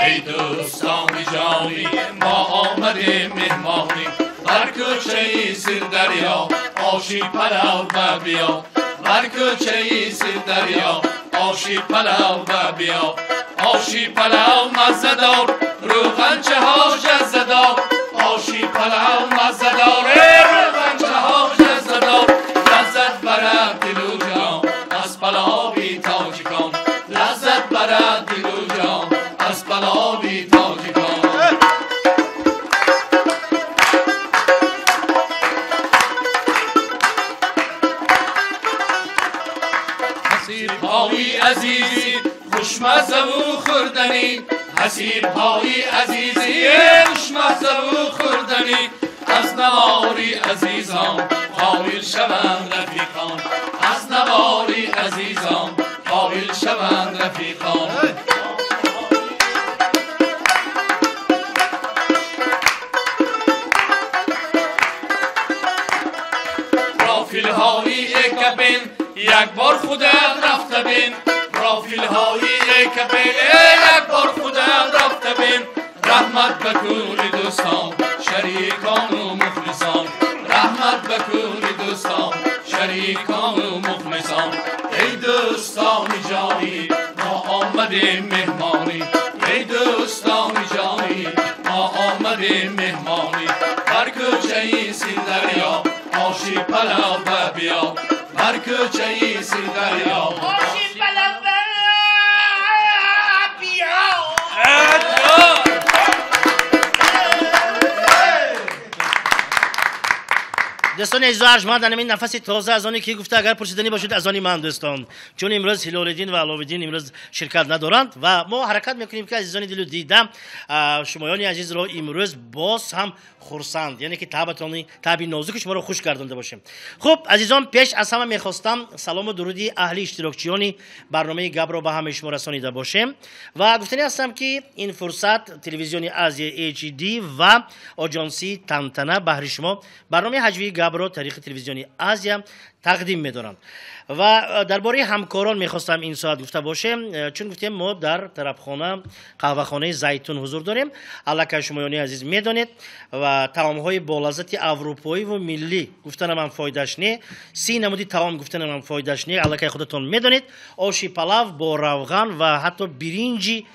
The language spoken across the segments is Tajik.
Ey do'stoni joni, mo omadim mehmoni. Har ko'chayi Sirdaryo, oshi palov va biyo. Har ko'chayi Sirdaryo, oshi palov va biyo. Oshi palov mazador, ro'g'ancha jazzador. Oshi palov mazador, ro'g'ancha jazzador. Lazzat barad dilu jon az palovi tojikon. Lazzat barad dilu jon از پلاوی تاجیکان. حسیب‌های عزیزی خوشمزه و خوردنی. حسیب‌های عزیزی خوشمزه و خوردنی. از نواری عزیزان قایل شوند رفیقان. از نواری عزیزان قایل شوند رفیقان. پروفیل‌های اکپین یک بار خودت رفته بین. پروفیل‌های اکپین یک بار خودت رفته بین. رحمت به کل دوستان شریکان و مخلصان. رحمت به کل دوستان شریکان و مخلصان. ای دوستان جانی ما آمدیم مهمانی. ای دوستان جانی ما آمدیم مهمانی. بر کوچه سیردریا آشی پلاو و بیا. بر کوچه سیردریا آشی پلاو و بیا. Дӯстони азизу арҷманд, ин нафаси тоза аз оне ки гуфта, агар пурсиданӣ бошед, аз они ман дӯстон, чун имрӯз Ҳилолиддин ва Аловиддин имрӯз ширкат надоранд ва мо ҳаракат мекунем, ки азизони дилу дида, шумоёни азизро имрӯз боз ҳам хурсанд, яъне ки табатони таби нозуки шуморо хуш гардонда бошем. Хуб, азизон, пеш аз ҳама мехостам салому дуруди аҳли иштирокчиёни барномаи Гапро ба ҳамаи шумо расонида бошем ва гуфтанӣ ҳастам, ки ин фурсат телевизиони Азия HD ва оҷонсии Тантана баҳри шумо барномаи ҳаҷвии Гапро тариқи телевизиони Азия тақдим медоранд. Ва дар бораи ҳамкорон мехостам ин соат гуфта бошем, чун гуфтем мо дар тарабхона қаҳвахонаи Зайтун ҳузур дорем. Аллакай шумоёни азиз медонед ва таомҳои болаззати аврупоӣ ва миллӣ гуфтанам ҳам фоидаш не, 30 намуди таом гуфтанам ҳам фоидаш не, аллакай худатон медонед. Оши палав бо равған ва ҳатто биринҷи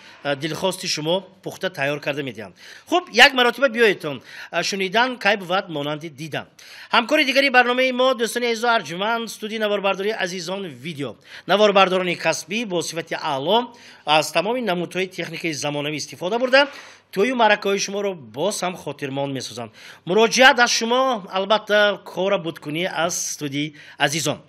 дилхости шумо пухта тайёр карда медиҳанд. Хуб, як маротиба биёедтон шунидан кай бувад монанди дидан. Ҳамкори дигари барномаи мо, дӯстони азизу арҷманд, студияи наворбардории Азизон Видео. Наворбардорони касбӣ бо сифати аъло аз тамоми намудҳои техникаи замонавӣ истифода бурда, тӯю маъракаҳои шуморо боз ҳам хотирмон месозанд. Муроҷиат аз шумо, албатта, кора будкунӣ аз студияи Азизон.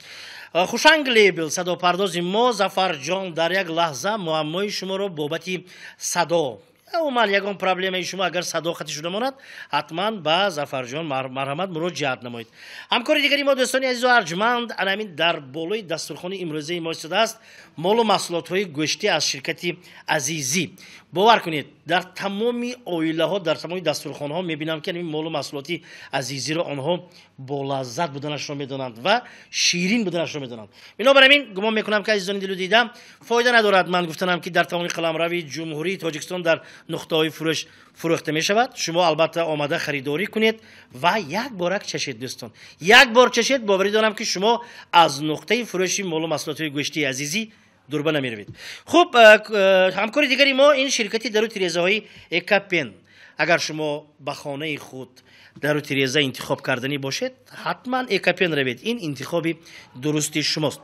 Хушанг лейбл садопардози мо Зафарҷон дар як лаҳза муаммои шуморо бобати садо, умуман ягон проблемаи шумо агар садоқати шуда монад, ҳатман ба Зафарҷон марҳамат муроҷиат намоед. Ҳамкори дигари мо, дӯстони азизу арҷманд, анамин дар болои дастурхони имрӯзаи мо истодааст молу маҳсулотҳои гӯштӣ аз ширкати Азизӣ. Бовар кунед, дар тамоми оилаҳо, дар тамоми дастурхонаҳо мебинам, ки ин молу маҳсулоти Азизиро онҳо болаззат буданашро медонанд ва ширин буданашро медонанд. Бинобар ҳамин гумон мекунам, ки азизони дилу дида, фоида надорад ман гуфтанам, ки дар тамоми қаламрави Ҷумҳурии Тоҷикистон дар нуқтаҳои фурӯш фурӯхта мешавад. Шумо албатта омада харидорӣ кунед ва як борак чашед, дӯстон. Як бор чашед, боварӣ дорам, ки шумо аз нуқтаи фурӯши молу маҳсулотҳои гӯштии Азизӣ дурба намеравед. Хуб, ҳамкори дигари мо ин ширкати дару тирезаҳои Экапен. Агар шумо ба хонаи худ дару тиреза интихоб карданӣ бошед, ҳатман Экапен равед. Ин интихоби дурусти шумост.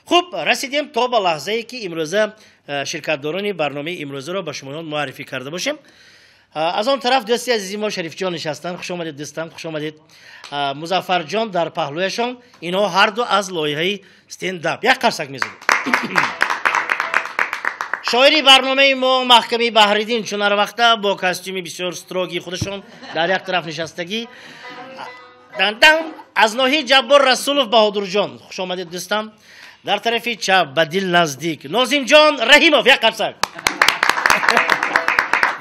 Хуб, расидем то ба лаҳзае, ки имрӯза ширкатдорони барномаи имрӯзаро ба шумоён муаррифӣ карда бошем. Аз он тараф дӯсти азизи мо Шарифҷон нишастанд. Хуш омадед, дӯстам, хуш омадед. Музаффарҷон дар паҳлӯяшон. Инҳо ҳарду аз лоиҳаи стендап. Як қарсак мезанем. Шоири барномаи мо Маҳками Баҳриддин чун ҳар вақта бо костюми бисёр строгии худашон дар як тараф нишастагӣ. Дан-дан! Аз ноҳияи Ҷаббор Расулов Баҳодурҷон. Хуш омадед, дӯстам. Дар тарафи чап ба дил наздик Нозимҷон Раҳимов, як қарсак.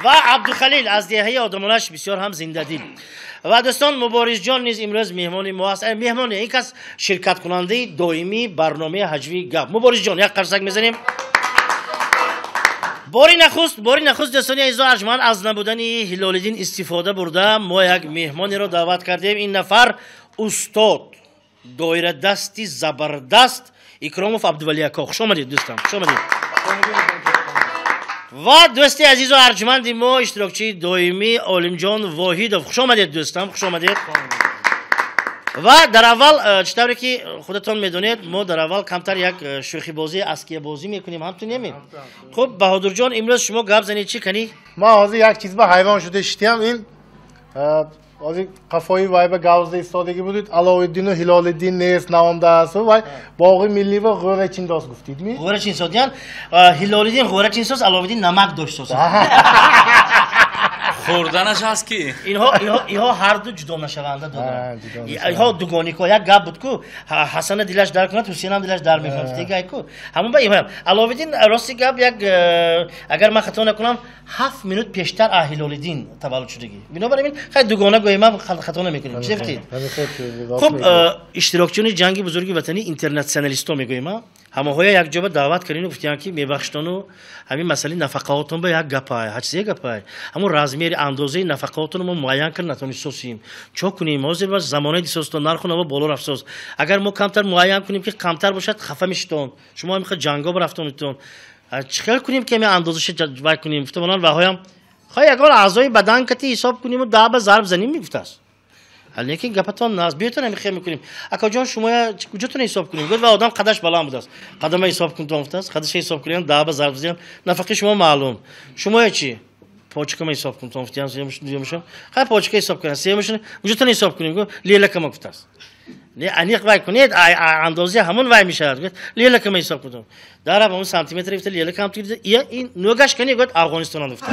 Ва Абдухалил аз деҳаи одамонаш бисёр ҳам зиндадил. Ва дӯстон, Муборизҷон низ имрӯз меҳмони мо аст. Меҳмони ин кас ширкаткунандаи доимии барномаи ҳаҷвии гап. Муборизҷон, як қарсак мезанем. Бори нахуст дӯстони азизу арҷманд, аз набудани Ҳилолиддин истифода бурда мо як меҳмонеро даъват кардем. Ин нафар устод, доирадасти забардаст Икромов Абдували ако. Хуш омадед, дӯстам, хуш омадед. Ва дӯсти азизу арҷманди мо, иштирокчии доимӣ Олимҷон Воҳидов. Хуш омадед, дӯстам, хуш омадед. Ва дар аввал, чӣ тавре ки худатон медонед, мо дар аввал камтар як шӯхибозӣ, аскиябозӣ мекунем, ҳамту немем? Хуб, Баҳодурҷон, имрӯз шумо гап занед, чӣ кунӣ? Ман ҳозир як чиз ба ҳайрон шуда шиштиам, ин ҳозир қафои вай ба гавзда истодагӣ будед, Аловиддину Ҳилолиддин нест, наомдааст, вай боғи миллӣ ва ғӯрачин дост гуфтид ми? Ғӯрачин содиян, Ҳилолиддин ғӯрачин соз, Аловиддин намак дошт соз. Хӯрданаш аст ки? Инҳо ҳарду ҷудо нашаванда доранд. Инҳо дугонико, як гап буд ку, Ҳасана дилаш дар кунад, Ҳусейнам дилаш дар мекунад. Дигай ку. Ҳамон ба инҳо. Аловиддин рости гап як, агар ман хато накунам, 7 минут пештар аз Ҳилолиддин таваллуд шудагӣ. Бинобар ин, хай дугона гӯем, ман хато намекунем. Чӣ гуфтед? Хуб, иштирокчиёни ҷанги бузурги ватанӣ интернатсионалистҳо мегӯем, а? Ҳамаҳоя якҷоба даъват кардем, гуфтем ки мебахшитону ҳамин масъалаи нафақаотон ба як гапай, ҳар чизе гапай. Ҳамон размери андозаи нафақаотонро мо муайян карда натавонистем. Чо кунем? Ҳозир ба замонаи дисостон нарху наво боло рафтост. Агар мо камтар муайян кунем ки камтар бошад, хафа мешитон. Шумо ҳам мехоҳед ҷанго барафтонитон. Чӣ хел кунем ки ҳамин андозаша вай кунем? Гуфта монанд ваҳоям, хай ягон аъзои бадан кати ҳисоб кунем ва 10 ба зарб занем, мегуфтааст. Лекин гапатон наст, биётон ҳамин хел мекунем. Акаҷон, шумо куҷотон ҳисоб кунем? Гуфт ва одам қадаш баланд будааст. Қадама ҳисоб кун, гуфтааст. Қадаша ҳисоб кунем, 10 ба зарб занем. Нафақаи шумо маълум. Шумо чӣ? Почкама ҳисоб кун, гуфтам, дуюмашам. Хай почка ҳисоб кунем, сеюмашам. Куҷотон ҳисоб кунем? Гуфт лелакама гуфтааст. Не, аниқ вай кунед, андозаи ҳамон вай мешавад. Гуфт лелакама ҳисоб кунем. Дар ҳамон сантиметр гуфта лелакам ту гуфта, ия ин нӯгаш кани гуфт Афғонистон гуфта.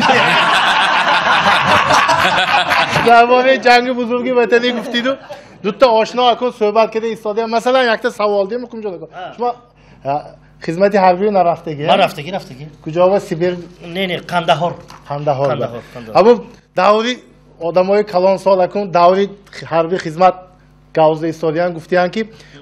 Дар бораи ҷанги бузурги ватанӣ гуфтиду, дута ошно акун суҳбат карда истодаям. Масалан, якта савол дем, Муқимҷон ака. Шумо хизмати ҳарбӣ нарафтагӣ? Ман рафтагӣ, рафтагӣ. Куҷо ва Сибир? Не, не, Қандаҳор. Қандаҳор. Қандаҳор, Қандаҳор. Ҳамун даври одамои калонсол акун даври ҳарбӣ хизмат гавзда истодаям, гуфтиянд ки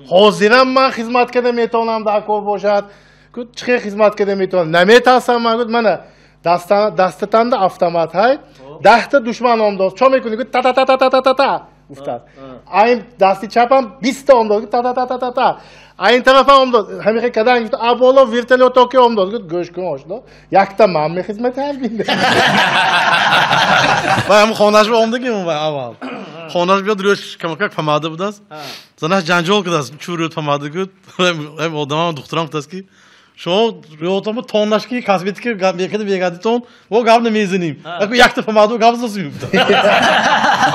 ҳозирам ман хизмат карда метавонам, дар кор бошад. Гуфт чӣ хел хизмат карда метавонам? Наметарсам ман, гуфт мана дастатанда автомат ҳай, 10 душман омдост. Чо мекунӣ? Гуфт та та та та та та та та гуфтааст. Айн дасти чапам 20 омдост. Гуфт та та та та та та. Айн тарафам омдост. Ҳамин хел кадан гуфт, а боло вертолёт ки омдост. Гуфт гӯш кун ошно, якта ман мехизмати ҳарбӣ. Вай ҳам хонаш ба омдагӣ вай аввал. Хонаш биёд рӯш камакак помада будааст. Занаш ҷанҷол кардааст, чӯ рӯд помада гуфт. Ҳам одамам духтарам гуфтааст ки шумо рӯотонро тоннаш ки косметика гап мекарда мегардитон, во гап намезанем. Аку якта помаду гап зазем.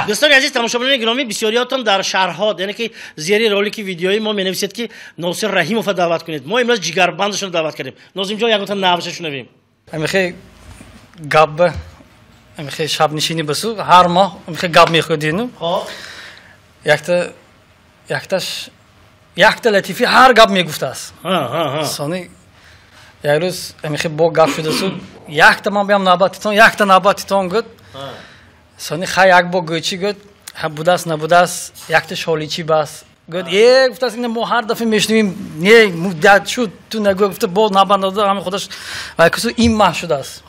Дӯстони азиз, тамошобинони гиромӣ, бисёриётон дар шарҳҳо, яъне ки зери ролики видеои мо менависед ки Носир Раҳимовро даъват кунед. Мо имрӯз ҷигарбандашонро даъват кардем. Нозимҷон, ягонта навша шунавем. Амихе гап, амихе шабнишинӣ басу, ҳар моҳ амихе гап мехӯрдину. Якта, якташ, якта латифи ҳар гап мегуфтааст. Сони як рӯз амихе бо гап шудасу, якта ман биям навбатитон, якта навбатитон гуфт. Сони хай як бо гӯчи гуфт, ҳа будааст, набудааст, якта шоличи бас. Гуфт, э, гуфтааст, ина мо ҳар дафъа мешунавем, не, муддат шуд, ту нагӯ, гуфта, бо навбат надода, ҳамин худаш вай кусу ин маҳ шудааст.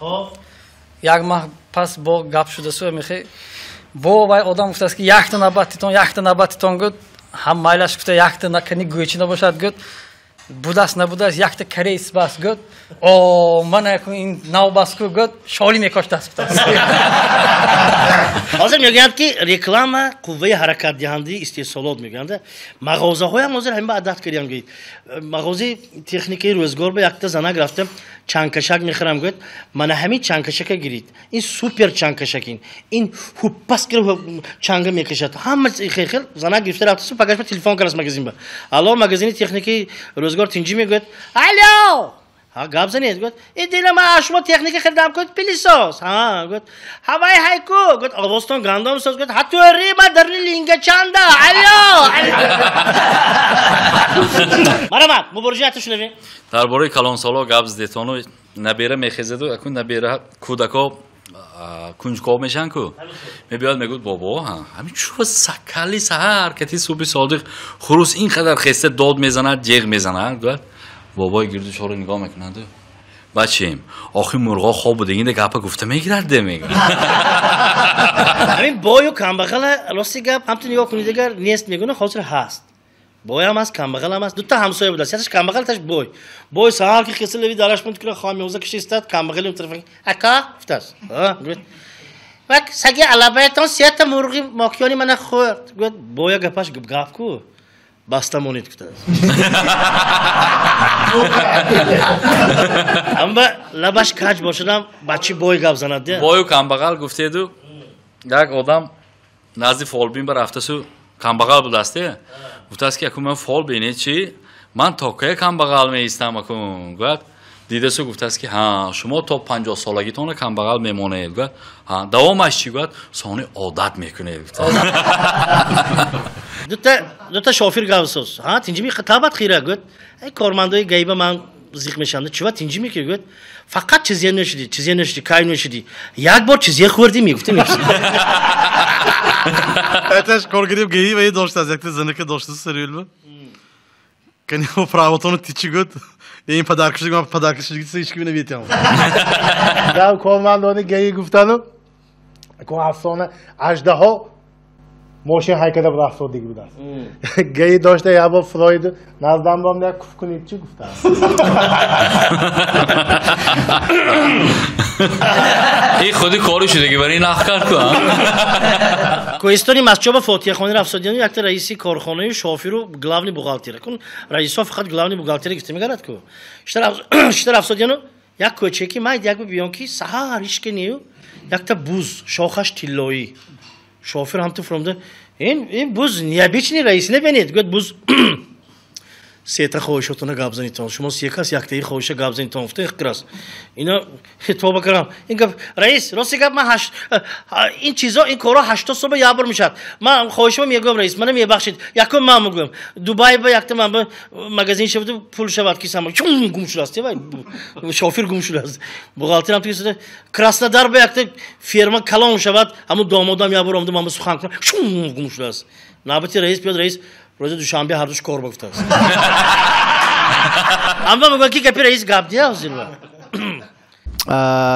Як маҳ пас бо гап шудасу, амихе бо вай одам гуфтааст ки якта навбатитон, якта навбатитон гуфт, ҳам майлаш гуфта, якта накани гӯчи набошад гуфт, будааст, набудааст, якта карейс бас гуфт, о, ман якун ин нав бас ку гуфт, шоли мекоштааст гуфтааст. Ҳозир мегӯянд ки реклама қувваи ҳаракатдиҳандаи истеҳсолот мегӯянд. Мағозаҳоям ҳозир ҳамин ба адат кардиам гӯед. Мағозаи техникаи рӯзгор ба якта занак рафта чангкашак мехарам гӯед, мана ҳамин чангкашака гирид. Ин супер чангкашак ин. Ин ҳуппас гир чанга мекашад. Ҳама хел хел занак гирифта рафта су пагаш ба телефон кард магазин ба. Алло, магазини техникаи рӯзгор тинҷӣ мегӯяд. Алло! Ҳа, гап занед. Гуфт, ин дила ман шумо техника харидам, гуфт, пылесос. Ҳа, гуфт, ҳавай ҳайку. Гуфт, овозтон гандом соз. Гуфт, ҳа тури ма дарни линга чанда. Алло! Марамат, мубориҷаатро шунавем. Дар бораи калонсоло гап задетону набера мехезаду акун набера кӯдако кунҷков мешаванд ку. Мебиёд мегӯяд, бобо, ҳамин чӯ сакали саҳар кати субҳи содиқ хурус ин қадар хеста дод мезанад, ҷеғ мезанад. Гуфт, бобои гирду чорро нигоҳ мекунанд. Бачем, охи мурғо хоб будагинда гапа гуфта мегирад, де мегӯяд. Ҳамин бою камбағала рости гап ҳамту нигоҳ кунед, агар нест мегӯна, ҳозир ҳаст. Боям аст, камбағалам аст. Дута ҳамсоя будааст. Якташ камбағал, таш бой. Бой саҳар ки хеста леви дараш мунд кунад, хомёза киши истад, камбағали он тарафа. Ака, гуфтааст. Гуфт, вак саги алабаятон сета мурғи мокиёни мана хӯрд. Гуфт, боя гапаш гап ку. Баста монед, гуфтааст. Амма лабаш каҷ бошадам, бачи бой гап занад. Бою камбағал гуфтеду, як одам назди фолбин барафтасу камбағал будааст. Гуфтааст ки акун ман фол бинед чи? Ман то кая камбағал меистам акун? Гуфт, дидасу гуфтааст ки ҳа, шумо то 50 солагитона камбағал мемонед. Гуфт, ҳа, давомаш чи? Гуфт, сони одат мекунед. Дута шофир гап соз. Ҳа, тинҷи табат хира. Гуфт, эй кормандои гаиба ман зиқ мешавам. Чива тинҷи мекунӣ? Гуфт, фақат чизе нӯшидӣ, чизе нӯшидӣ, кай нӯшидӣ. Як бор чизе хӯрдӣ, мегуфтӣ. Эташ коргириб гаи ваи доштааст, якта занака доштааст сарюлба. Кани о правотону тичи гуфт, ин падаркаши ман падаркаши гуфт, ҳеч ким наметиям. Гап кормандони гаи гуфтану, ко афсона аждаҳо мошин ҳайкада рафтодагӣ будааст. Гаи дошта як бор Фройд наздам бом як куф кунед чи гуфтааст. Ин худи кори шудагӣ барои нах кард ку. Кӯҳистони Масчоба Фотиҳахони рафсодиёни якта раиси корхонаи шофиру главни бухгалтер. Кун раисо фақат главни бухгалтер гуфта мегарад ку. Шита рафсодиёну як кӯчаки майд як биён ки саҳар ҳичке нею якта буз шохаш тиллоӣ. Шофир ҳамту фуромда ин буз необычный раис небинед. Гӯяд буз сета хоҳишотона гап занитон. Шумо се кас яктаи хоҳиша гап занитон. Гуфта иқрас. Ино хитоба кардам. Ин гап раис, рости гап ман ин чизо ин корҳо 80 сола як бор мешавад. Ман хоҳишама мегӯям раис, мана мебахшед. Якум ман мегӯям. Дубай ба якта ман ба магазин шавад, пул шавад ки сама чун гум шудааст. Шофир гум шудааст. Бухгалтер ҳам тугиста Краснодар ба якта ферма калон шавад, ҳамун домодам як бор омада ман ба сухан кунам, чун гум шудааст. Навбати раис биёд, раис рӯзи душанбе ҳар душ кор гуфтааст. Аммо мегӯяд ки гапи раис гап дия ҳозир.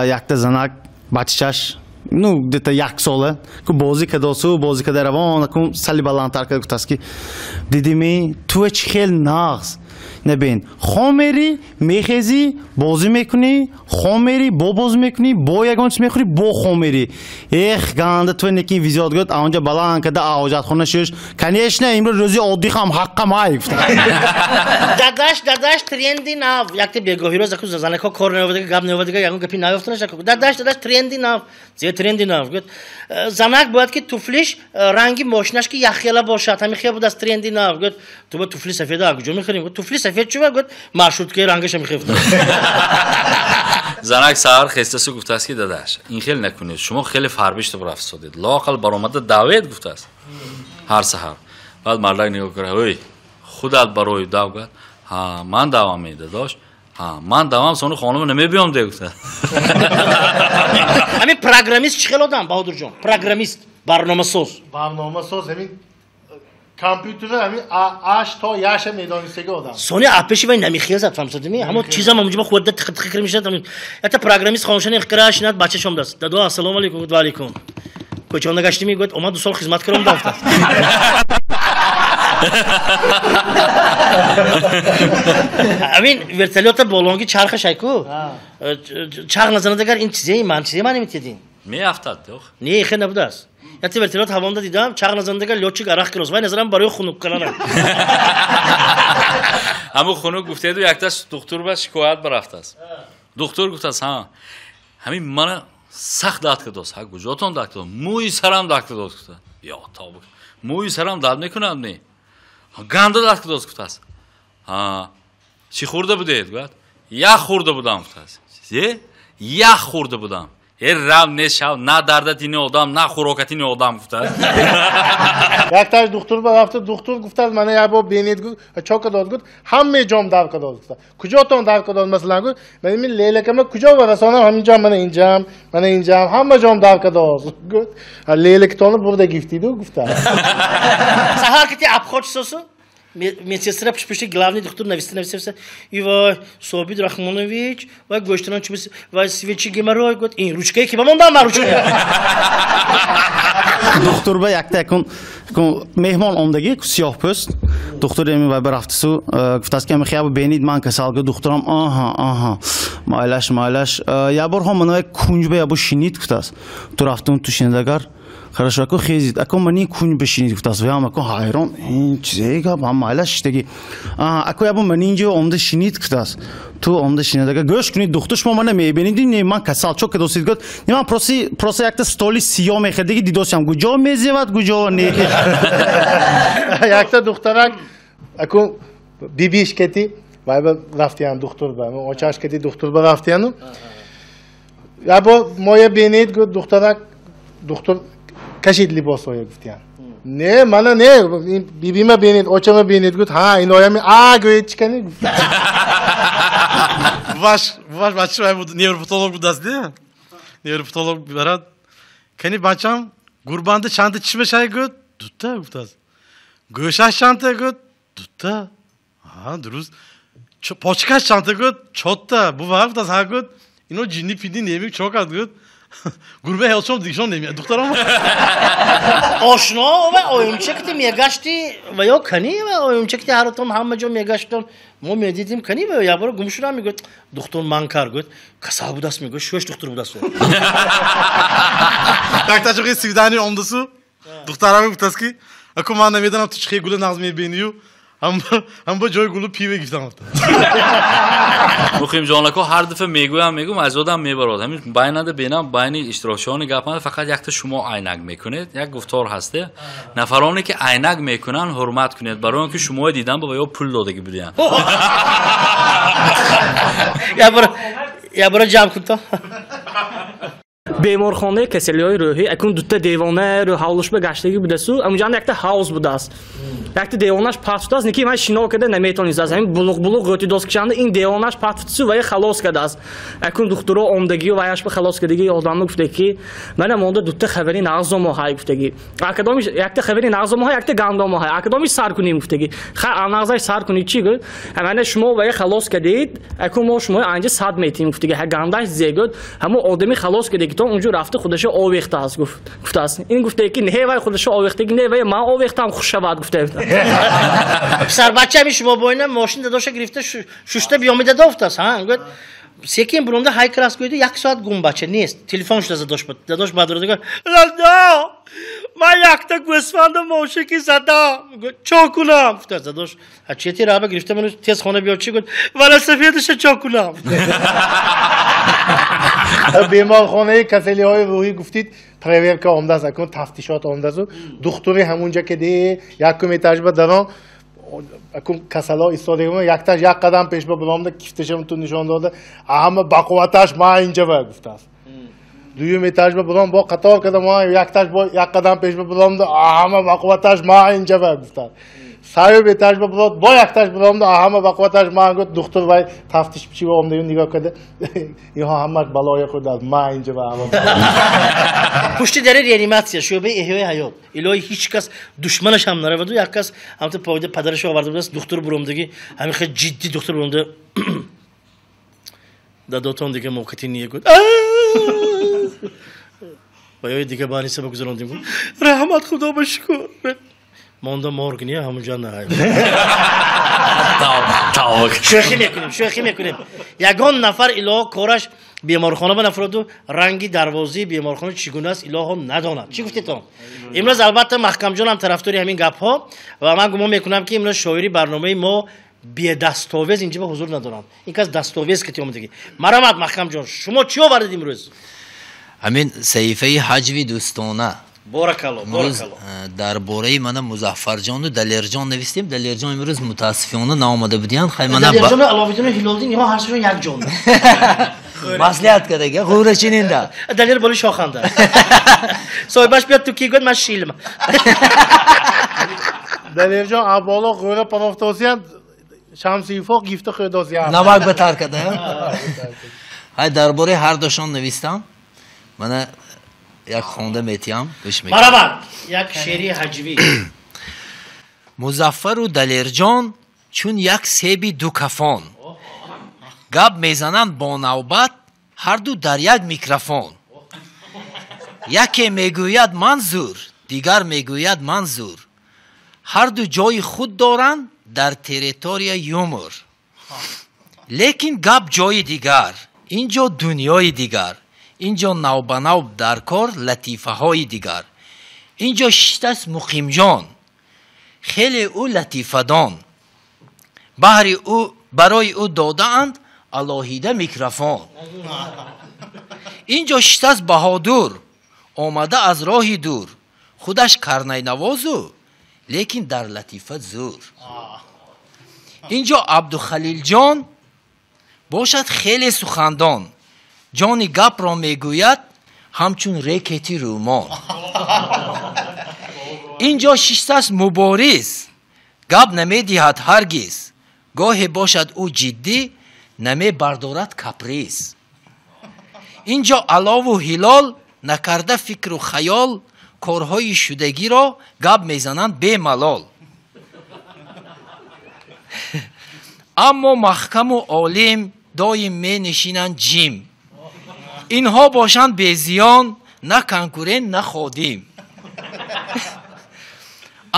Якта занак бачачаш, ну где-то як сола, ку бозӣ кадосу, бозӣ када равон, ку сали баландтар када гуфтааст ки дидими, ту чӣ хел нағз. Набин, хом мери, мехезӣ, бозӣ мекунӣ, хом мери, бо бозӣ мекунӣ, бо ягон чиз мехӯрӣ, бо хом мери. Эх, ганда ту некин визиёт гӯяд, аонҷа баланд када ҳоҷатхона шуш. Конечно, имрӯз рӯзи оддихам ҳаққам ай гуфта. Дадаш, дадаш, тренди нав. Якта бегоҳиро заку занако кор наёвадага, гап наёвадага, ягон гапи наёфтанаш. Дадаш, дадаш, тренди нав. Зе тренди нав. Гӯяд, занак бояд ки туфлиш ранги мошинаш ки яхела бошад. Ҳамин хел будааст тренди нав. Гӯяд, ту ба туфли сафеда куҷо мехарем? Гӯяд, туфли сафед чува? Гӯяд, маршруткаи рангаша мехӯрд. Занак саҳар хестасу гуфтааст ки дадаш, ин хел накунед, шумо хеле фарбишта рафтодед. Лоақал баромада давед гуфтааст. Ҳар саҳар. Баъд мардак нигоҳ кард, ой, худат барои дав гуфт. Ҳа, ман давам дадаш. Ҳа, ман давам, сони хонум намебиём де гуфтааст. Ҳамин программист чӣ хел одам, Баҳодурҷон? Программист, барномасоз. Барномасоз ҳамин компютер ҳамин аш то яша медонистаги одам. Сони апеши вай намехезад, фаҳмсадими? Ҳамон чизам ҳамонҷо хӯрда тиқ-тиқ кир мешавад. Якта программист хонашани иқра шинад, бачаш омадааст. Дадо, ассалому алайкум, ва алайкум. Кӯчонда гаштими, гуфт, омад 2 сол хизмат кардам, дафтааст. Амин вертолёта болонги чархаш айку. Чарх назанад агар ин чизе, ман чизе ман наметедин. Меафтад, дох. Не, хел набудааст. Якта вертолёт ҳавонда дидам, чарх назанад агар лётчик арақ кирос. Вай назарам барои хунук карданам. Ҳамун хунук гуфтеду якташ духтур ба шикоят барафтааст. Духтур гуфтааст, ҳа, ҳамин мана сахт дард кардааст. Ҳа, куҷотон дард кардааст? Мӯи сарам дард кардааст гуфта. Ё тавба. Мӯи сарам дард мекунад не? Ганда дард кардааст гуфтааст. Ҳа, чӣ хӯрда будед? Гуфт, Ях хӯрда будам гуфтааст. Ях хӯрда будам. Рав нешав, на дардатини одам, на хӯрокатини одам гуфтааст. Якташ духтур ба рафта, духтур гуфтааст, мана як бор бинед гуфт, чо кадод гуфт, ҳаме ҷом дар кадод гуфтааст. Куҷотон дар кадод масалан гуфт, мана ин лелакама куҷо барасонам, ҳаминҷо, мана инҷам, мана инҷам, ҳама ҷом дар кадод гуфт. Лелакатонро бурда гифтиду гуфтааст. Саҳар ки ти обход сосу, медсестра пушпушти главный духтур нависта нависта, ива Собит Рахмонович, ва гӯштанон чубис, ва свечи геморрой гуфт, ин ручкае ки ба мондам ман ручка. Духтур ба якта якун меҳмон омдаги сиёҳпӯст, духтур эми ва барафтису гуфтааст ки ами бенид ман касал гуфт, духтурам аҳа аҳа майлаш майлаш ябор ҳо мана кунҷ ба ябо шинид гуфтааст. Ту рафтум ту шинидагар хорошо, ако хезид, ако мани кунҷ бешинид гуфтааст. Ваям ако ҳайрон, ин чизе гап, ҳам майлаш шидаги. Ако ябо мани инҷо омда шинид гуфтааст. Ту омда шинидага гӯш кунид духтур, шумо мана мебинид, не ман касал чо кадосид гуфт. Не ман просто якта столи сиёҳ мехӯрдиги дидосям, куҷо мезевад, куҷо не. Якта духтарак ако бибиш кети, вай ба рафтиян духтур ба, очаш кети духтур ба рафтияну. Ябо моя бинид гуфт духтарак, духтур кашид либосҳоя гуфтиян. Не, мана не, бибима бинед, очама бинед гуфт, ҳа, иноями а гӯед чӣ кани гуфт. Ваш бача вай буд, невропатолог будаст, не? Невропатолог барад. Кани бачам гурбанда чанда чишмашай гуфт, дута гуфтааст. Гӯшаш чанда гуфт, дута. Ҳа, дуруст. Почкаш чанда гуфт, чотта. Бува гуфтааст, ҳа гуфт. Ино ҷинни пинни немик чо кард гуфт. Гурбе ҳелчом дигшон немиад духтарам. Ошно ва оюмчакти мегашти ва ё кани ва оюмчакти ҳаротон ҳама ҷо мегаштон. Мо медидим кани ва я бора гум шудам мегӯяд духтур ман кар гӯяд касал будаст мегӯяд шӯш духтур будаст. Тактачуқи свидани омдасу духтарам гуфтааст ки ако ман намедонам ту чӣ гула нағз мебинию ҳам ба ҷои гулу пиво гирифтам. Муқимҷонако ҳар дафъа мегӯям, мегӯм аз одам мебарод. Ҳамин байнада бинам байни иштирокчиёни гапанда фақат якта шумо айнак мекунед, як гуфтор ҳасте. Нафароне ки айнак мекунанд ҳурмат кунед, барои он ки шуморо дидан ба ё пул додагӣ будиянд. Я бора ҷамъ кун то. Беморхонаи касалиҳои рӯҳӣ акун дута девона ҳавлушба гаштагӣ будасу, амуҷанда якта ҳавз будааст. Якта девонаш паст шудааст, неки ман шино карда наметонистааст. Ҳамин булуқ-булуқ ғӯти дост кишанда ин девонаш паст шудсу вая халос кардааст. Акун духтуро омдагию ваяшба халос кардагӣ одамно гуфта ки мана монда дута хабари нағзомо ҳай гуфтагӣ. Акадомиш якта хабари нағзомо ҳай, якта гандомо ҳай. Акадомиш сар кунем гуфтагӣ. Ха нағзаш сар кунӣ чӣ гуфт? Мана шумо вая халос кардед, акун мо шумо анҷа сад метиҳем гуфтагӣ. Ҳа гандаш зе гуфт, ҳамо одами халос кардагӣ то унҷо рафта худашо овехтааст гуфт. Гуфтааст. Ин гуфта ки не вай худашо овехтагӣ, не вай ман овехтам хуш шавад гуфта. Писарбача ами шумо бойна мошин дадоша гирифта шушта биёмида дофтааст, ҳа? Гуфт секин бурунда ҳай крас гӯйду як соат гум бача нест. Телефон шуда задош буд. Дадош баъд гуфт: "Дадо, ман якта гӯсфанда мошин ки задам. Гуфт чо кунам?" Гуфтааст дадош: "А чети раба гирифта ману тез хона биё чӣ?" Гуфт: "Велосипедиша чо кунам?" Беморхонаи касалиҳои рӯҳӣ гуфтид, проверка омдааст, акун тафтишот омдаасту духтури ҳамунҷа ки де якум этажба дарон акун касало истода якташ як қадам пешба биромда кифташам ту нишон дода, ҳама бақувваташ ман инҷа гуфтааст. Дуюм этажба биром бо қатор карда ман якташ бо як қадам пешба биромда ҳама бақувваташ ман инҷа гуфтааст. Саюм этажба бирод бо якташ биромда ҳама бақувваташ ман гуфт. Духтур вай тафтиш чӣ омда нигоҳ карда инҳо ҳамаш балои худ аст, ман инҷа ҳама. Пушти дари реаниматсия шӯъбаи эҳёи ҳаёт илоҳи ҳеҷ кас душманаш ҳам нараваду як кас ҳамта поида падарашо оварда будааст. Духтур буромдагӣ ҳамин хел ҷиддӣ духтур буромда дадотон дига мовқати ние гуфт. Ва ёи дига баъниса багузарондим гуфт раҳмат худо ба шукр. Монда морг не ҳамунҷа на. Шӯхӣ мекунем, шӯхӣ мекунем. Ягон нафар илоҳо кораш беморхона ба нафроду ранги дарвозаи беморхона чӣ гуна аст илоҳо надонад. Чӣ гуфтетон? Имрӯз албатта Маҳкамҷон ҳам тарафдори ҳамин гапҳо ва ман гумон мекунам ки имрӯз шоири барномаи мо бедастовез инҷа ба ҳузур надоранд. Ин кас дастовез ки омадагӣ. Марамат Маҳкамҷон, шумо чӣ овардед имрӯз? Ҳамин саҳифаи ҳаҷви дӯстона. Боракалло, боракалло. Дар бораи мана Музаффарҷону Далерҷон навистем. Далерҷон имрӯз мутаассифона наомада будиянд. Хай мана Далерҷону Аловиддину Ҳилолиддин инҳо ҳар сеашон як ҷон. Маслиҳат кардага, ғӯрачининда. Далер боли шоханда. Соҳибаш биёд ту ки гӯяд ман шилм. Далерҷон аболо ғӯра панофтосиянд, Шамсиюфоқ гифта хӯдосиянд. Намак ба тар карда. Ҳай дар бораи ҳар душон навистам. Мана як хонда метиям, гӯш мекунам. Барабар, як шеъри ҳаҷвӣ. Музаффару Далерҷон чун як себи дукафон. Гап мезананд бо навбат ҳарду дар як микрофон. Яке мегӯяд ман зур, дигар мегӯяд ман зур. Ҳарду ҷои худ доранд дар территория юмор. Лекин гап ҷои дигар, инҷо дунёи дигар. Инҷо навбанав дар кор латифаҳои дигар. Инҷо шиштаст Муқимҷон, хеле ӯ латифадон. Баҳри ӯ барои ӯ додаанд алоҳида микрофон. Инҷо шиштаст Баҳодур, омада аз роҳи дур. Худаш карнайнавозу, лекин дар латифа зур. Инҷо Абдухалилҷон бошад хеле сухандон. Ҷони гапро мегӯяд ҳамчун рекети рӯмон. Инҷо шиштаст Мубориз, гап намедиҳад ҳаргиз. Гоҳе бошад ӯ ҷиддӣ, намебардорад каприз. Инҷо Алову Ҳилол накарда фикру хаёл, корҳои шудагиро гап мезананд бемалол. Аммо маҳкаму олим доим менишинанд ҷим. Инҳо бошанд безиён, на конкурент, на ходим.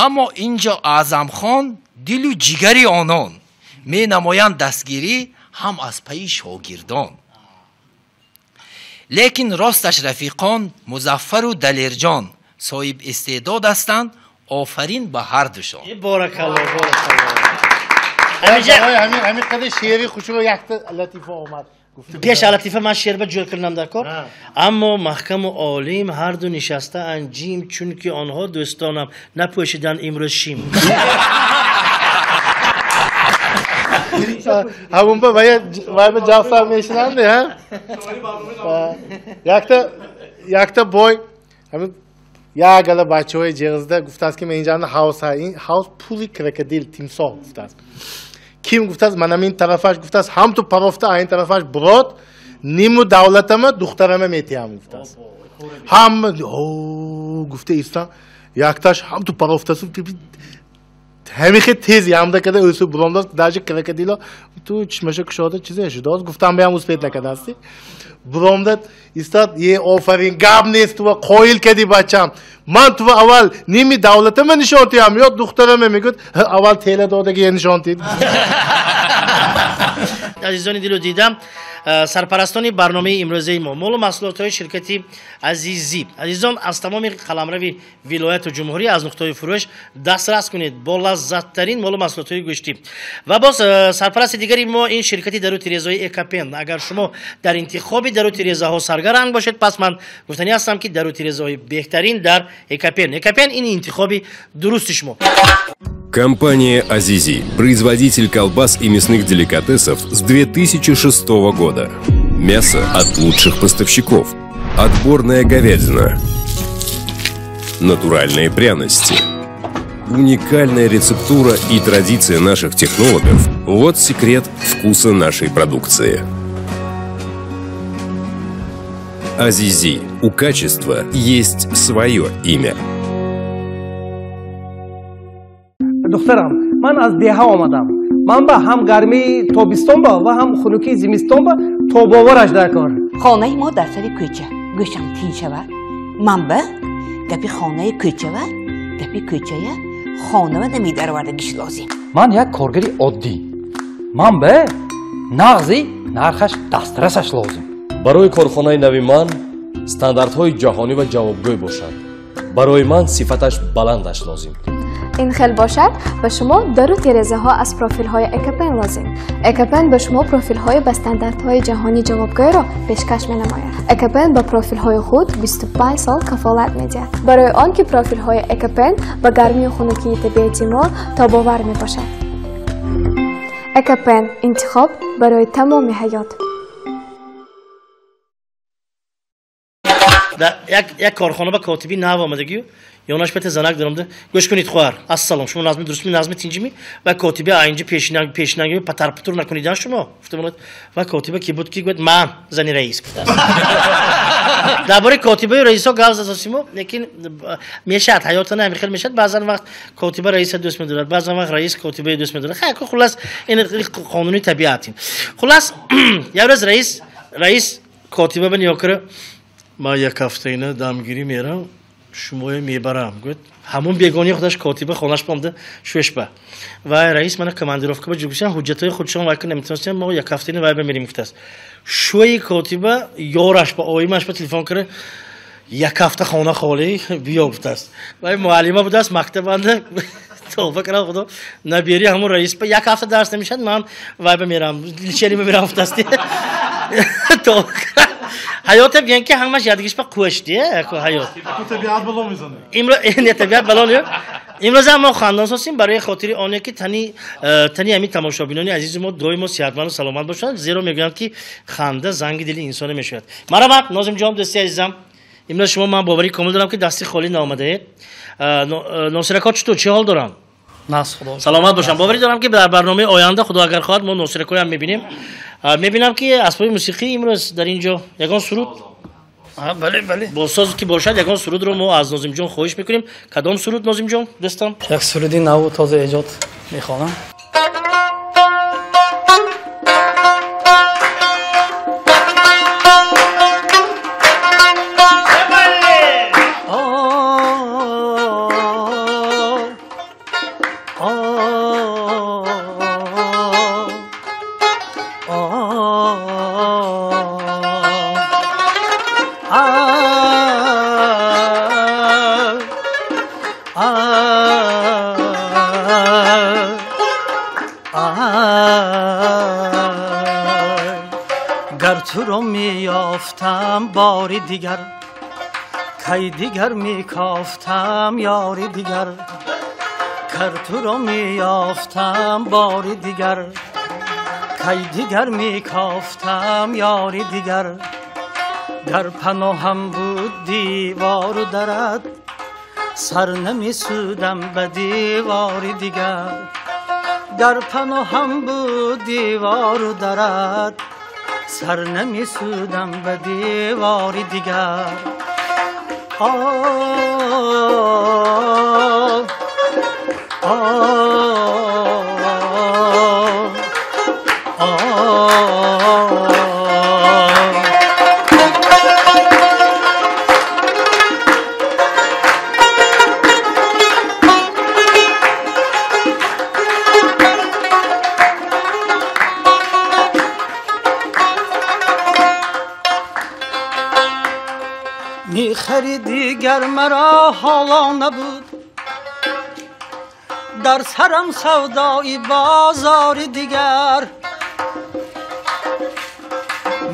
Аммо инҷо Аъзамхон дилу ҷигари онон менамоянд дастгирӣ ҳам аз пайи шогирдон. Лекин росташ рафиқон Музаффару Далерҷон соҳиб истеъдод ҳастанд, офарин ба ҳар душон. Боракалло, боракалло. Ҳамин қадар шеъри хушро якта латифа омад. Пеш латифа ман шеър ба ҷӯр кардам дар кор. Аммо маҳкаму олим ҳарду нишастаанд ҷим, чунки онҳо дӯстонам напӯшиданд имрӯз шим. Ҳамун ба вай ба ҷавсар мешинанд, ҳа? Якта бой як гала бачаҳои ҷиғзда гуфтааст ки ман инҷа ҳавз ҳа, ин ҳавз пули крокодил тимсоҳ гуфтааст. Ким гуфтааст манам ин тарафаш гуфтааст, ҳам ту парофта ин тарафаш брод, ниму давлатама духтарама метиҳам гуфтааст. Ҳама гуфта истам, якташ ҳам ту парофтасу ҳамихе тез ямда када ӯсу буромдааст, даже крокодило ту чишмаша кушода чизе шудааст, гуфтам беам успет накардасти. Буромдад истад, е офарин, гап нест тува қоил кади бачам. Ман тува аввал ними давлатама нишон диҳам ё духтарама? Мегӯяд аввал тела додаги нишон дид. Азизони дилу дидам, сарпарастони барномаи имрӯзаи мо молу маҳсулотҳои ширкати Азизӣ. Азизон, аз тамоми қаламрави вилояту ҷумҳурӣ аз нуқтаҳои фурӯш дастрас кунед бо лаззаттарин молу маҳсулотҳои гӯштӣ. Ва боз сарпарасти дигари мо ин ширкати дару тирезаҳои Экапен. Агар шумо дар интихоби дару тирезаҳо саргаранг бошед, пас ман гуфтанӣ ҳастам ки дару тирезаҳои беҳтарин дар Экапен. Экапен ин интихоби дурусти шумо. Компания «Азизи» – производитель колбас и мясных деликатесов с 2006 года. Мясо от лучших поставщиков. Отборная говядина. Натуральные пряности. Уникальная рецептура и традиция наших технологов – вот секрет вкуса нашей продукции. «Азизи» – у качества есть свое имя. Духтарам, ман аз деҳа омадам. Ман ба ҳам гармии тобистон ба ва ҳам хунукии зимистон ба тобовараш дар кор. Хонаи мо дар сари кӯча. Гӯшам тин шавад. Ман ба гапи хонаи кӯчава, гапи кӯчая хонава намедаровардагиш лозим. Ман як коргари оддӣ. Ман ба нағзи нархаш дастрасаш лозим. Барои корхонаи нави ман стандартҳои ҷаҳонӣ ва ҷавобгӯй бошад. Барои ман сифаташ баландаш лозим. Ин хел бошад, ба шумо дару терезаҳо аз профилҳои Экопен лозим. Экопен ба шумо профилҳои ба стандартҳои ҷаҳонӣ ҷавобгӯйро пешкаш менамояд. Экопен ба профилҳои худ 25 сол кафолат медиҳад. Барои он ки профилҳои Экопен ба гармию хунукии табиати мо тобовар мебошад. Экопен интихоб барои тамоми ҳаёт. Як корхона ба котиби нав омадагию ёнаш пете занак даромда гӯш кунед хоҳар, ассалом, шумо назми дурустми, назми тинҷими? Ва котиби айнҷи пешинанги патарпутур накунидан шумо гуфта ва котиба ки буд ки гӯяд ман зани раис гуфтааст. Дар бораи котибаю раисо гап задосимо, лекин мешавад ҳаёта на хел мешавад. Баъзан вақт котиба раиса дӯст медорад, баъзан вақт раис котибаи дӯст медорад. Хай хулас ин қонуни табиат. Хулас як рӯз раис котиба ба нигоҳ кара ман як ҳафтаина дамгирӣ мерам, шумоя мебарам. Гӯяд ҳамон бегонии худаш котиба хонаш бомда шӯшба. Вай раис мана командировка ба ҷугусиям ҳуҷҷатҳои худшон вай наметонистиям, мо як ҳафтаина вай ба мерим гуфтааст. Шӯи котиба ёраш ба оимаш ба телефон кара як ҳафта хона холӣ биё гуфтааст. Вай муаллима будааст мактабанда тавба кардам худо набери ҳамон раис ба як ҳафта дарс намешад, ман вай ба мерам лечение ба мерам гуфтааст. Тавба ҳаёте бигӯянд ки ҳамаш ядгиш ба қӯшти ҳаёт. Табиат бало мезанад. Не табиат бало не. Имрӯз мо хандон сосем барои хотири оне ки тани ҳамин тамошобинони азизи мо доимо сиҳатманду саломат бошанд, зеро мегӯянд ки ханда занги дили инсона мешавад. Марҳамат Нозимҷон, дӯсти азизам, имрӯз шумо ман боварӣ комил дорам ки дасти холӣ наомадаед. Носирако чутур, чӣ ҳол дорам? Саломат бошам. Боварӣ дорам ки дар барномаи оянда худо агар хоҳад мо Носиракоям мебинем. Мебинам ки асбоби мусиқӣ имрӯз дар ин ҷо ягон суруд бале бале бо соз ки бошад ягон сурудро мо аз Нозимҷон хоҳиш мекунем. Кадом суруд Нозимҷон дӯстам? Як суруди наву тоза эҷод мехонам. Бори дигар кай дигар мекофтам ёри дигар, кар туро меёфтам бори дигар кай дигар мекофтам ёри дигар. Гар паноҳам буд девору дарат, сар намесудам ба девори дигар. Гар паноҳам буд девору дарат, сар намесудам ба девори дигар. Мехариди гар маро ҳоло набуд, дар сарам савдои бозори дигар.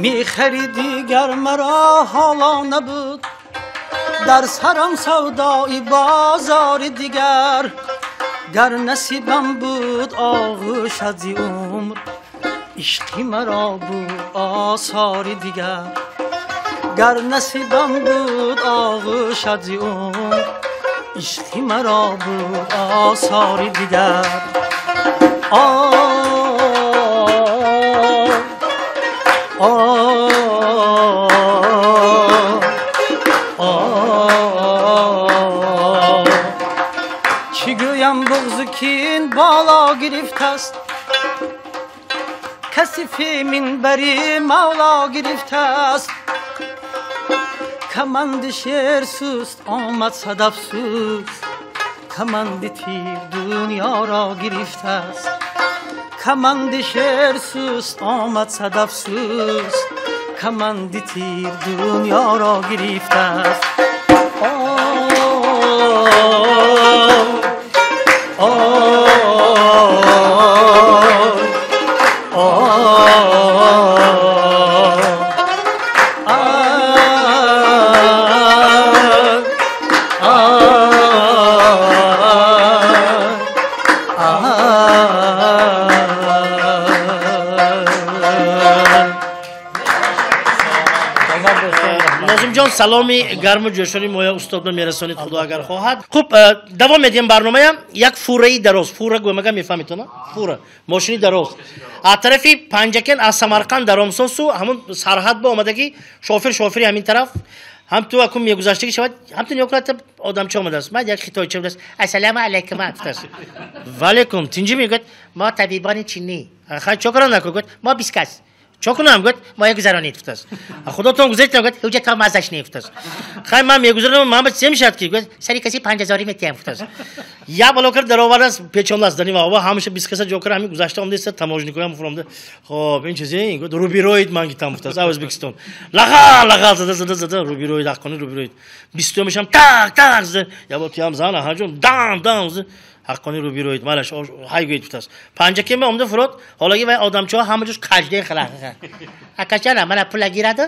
Мехариди гар маро ҳоло набуд, дар сарам савдои бозори дигар. Гар насибам буд оғӯш аз умр, ишқи маро буд осори дигар. Гар насибам буд оғӯш аз умр, ишқи маро буд осори дигар. Чӣ гӯям буғзу кин боло гирифтаст, каси фи минбари мавло гирифтаст. Каманди шер суст омад сад афсӯс, каманди тир дунёро гирифтаст. Каманди шер суст омад сад афсӯс, каманди тир дунёро гирифтаст. Нозимҷон, саломи гарму ҷӯшони моя устодро мерасонид, худо агар хоҳад. Хуб, давом медиҳем барномаям. Як фураи дароз, фура гӯмага мефаҳмед, она? Фура, мошини дароз. Аз тарафи Панҷакен, аз Самарқанд даромсосу ҳамун сарҳад ба омадагӣ, шофер шофери ҳамин тараф, ҳам ту акун мегузаштагӣ шавад, ҳам ту нигоҳ кунад, одамча омадааст. Ман як хитойча будааст. Ассалому алайкум, гуфтааст. Ва алайкум. Тинҷӣ мегӯяд, мо табибони чинӣ. Хай чо кунам наку? Гӯяд, мо 20 кас. Чо кунам? Гӯяд, мо гузаронед, гуфтааст. Худотон гузаред, гӯяд, ҳуҷҷат то маззаш не, гуфтааст. Хай ман мегузаронам, ман ба чӣ мешавад ки? Гӯяд, сари каси 5000 метиҳам, гуфтааст. Я бало кард даровардааст, печондааст дар ин ва ҳамеша 20 каса ҷо кард, ҳамин гузашта омадааст, таможникоям фуромда. Хоб, ин чизе, гӯяд, рубироид ман гитам, гуфтааст, а Ӯзбекистон. Лаға, лаға, зада, зада, зада, рубироид, ҳаққони рубироид. Бистумишам так, так, зада. Я бо туям зан, аҳа ҷон, дам, дам, зада. Ҳаққони рубироид, малаш, ҳай гӯед, гуфтааст. Панҷакема омада фурод, ҳолаги вай одамчаҳо ҳама ҷош каждае хала. Акачана, мана пула гираду,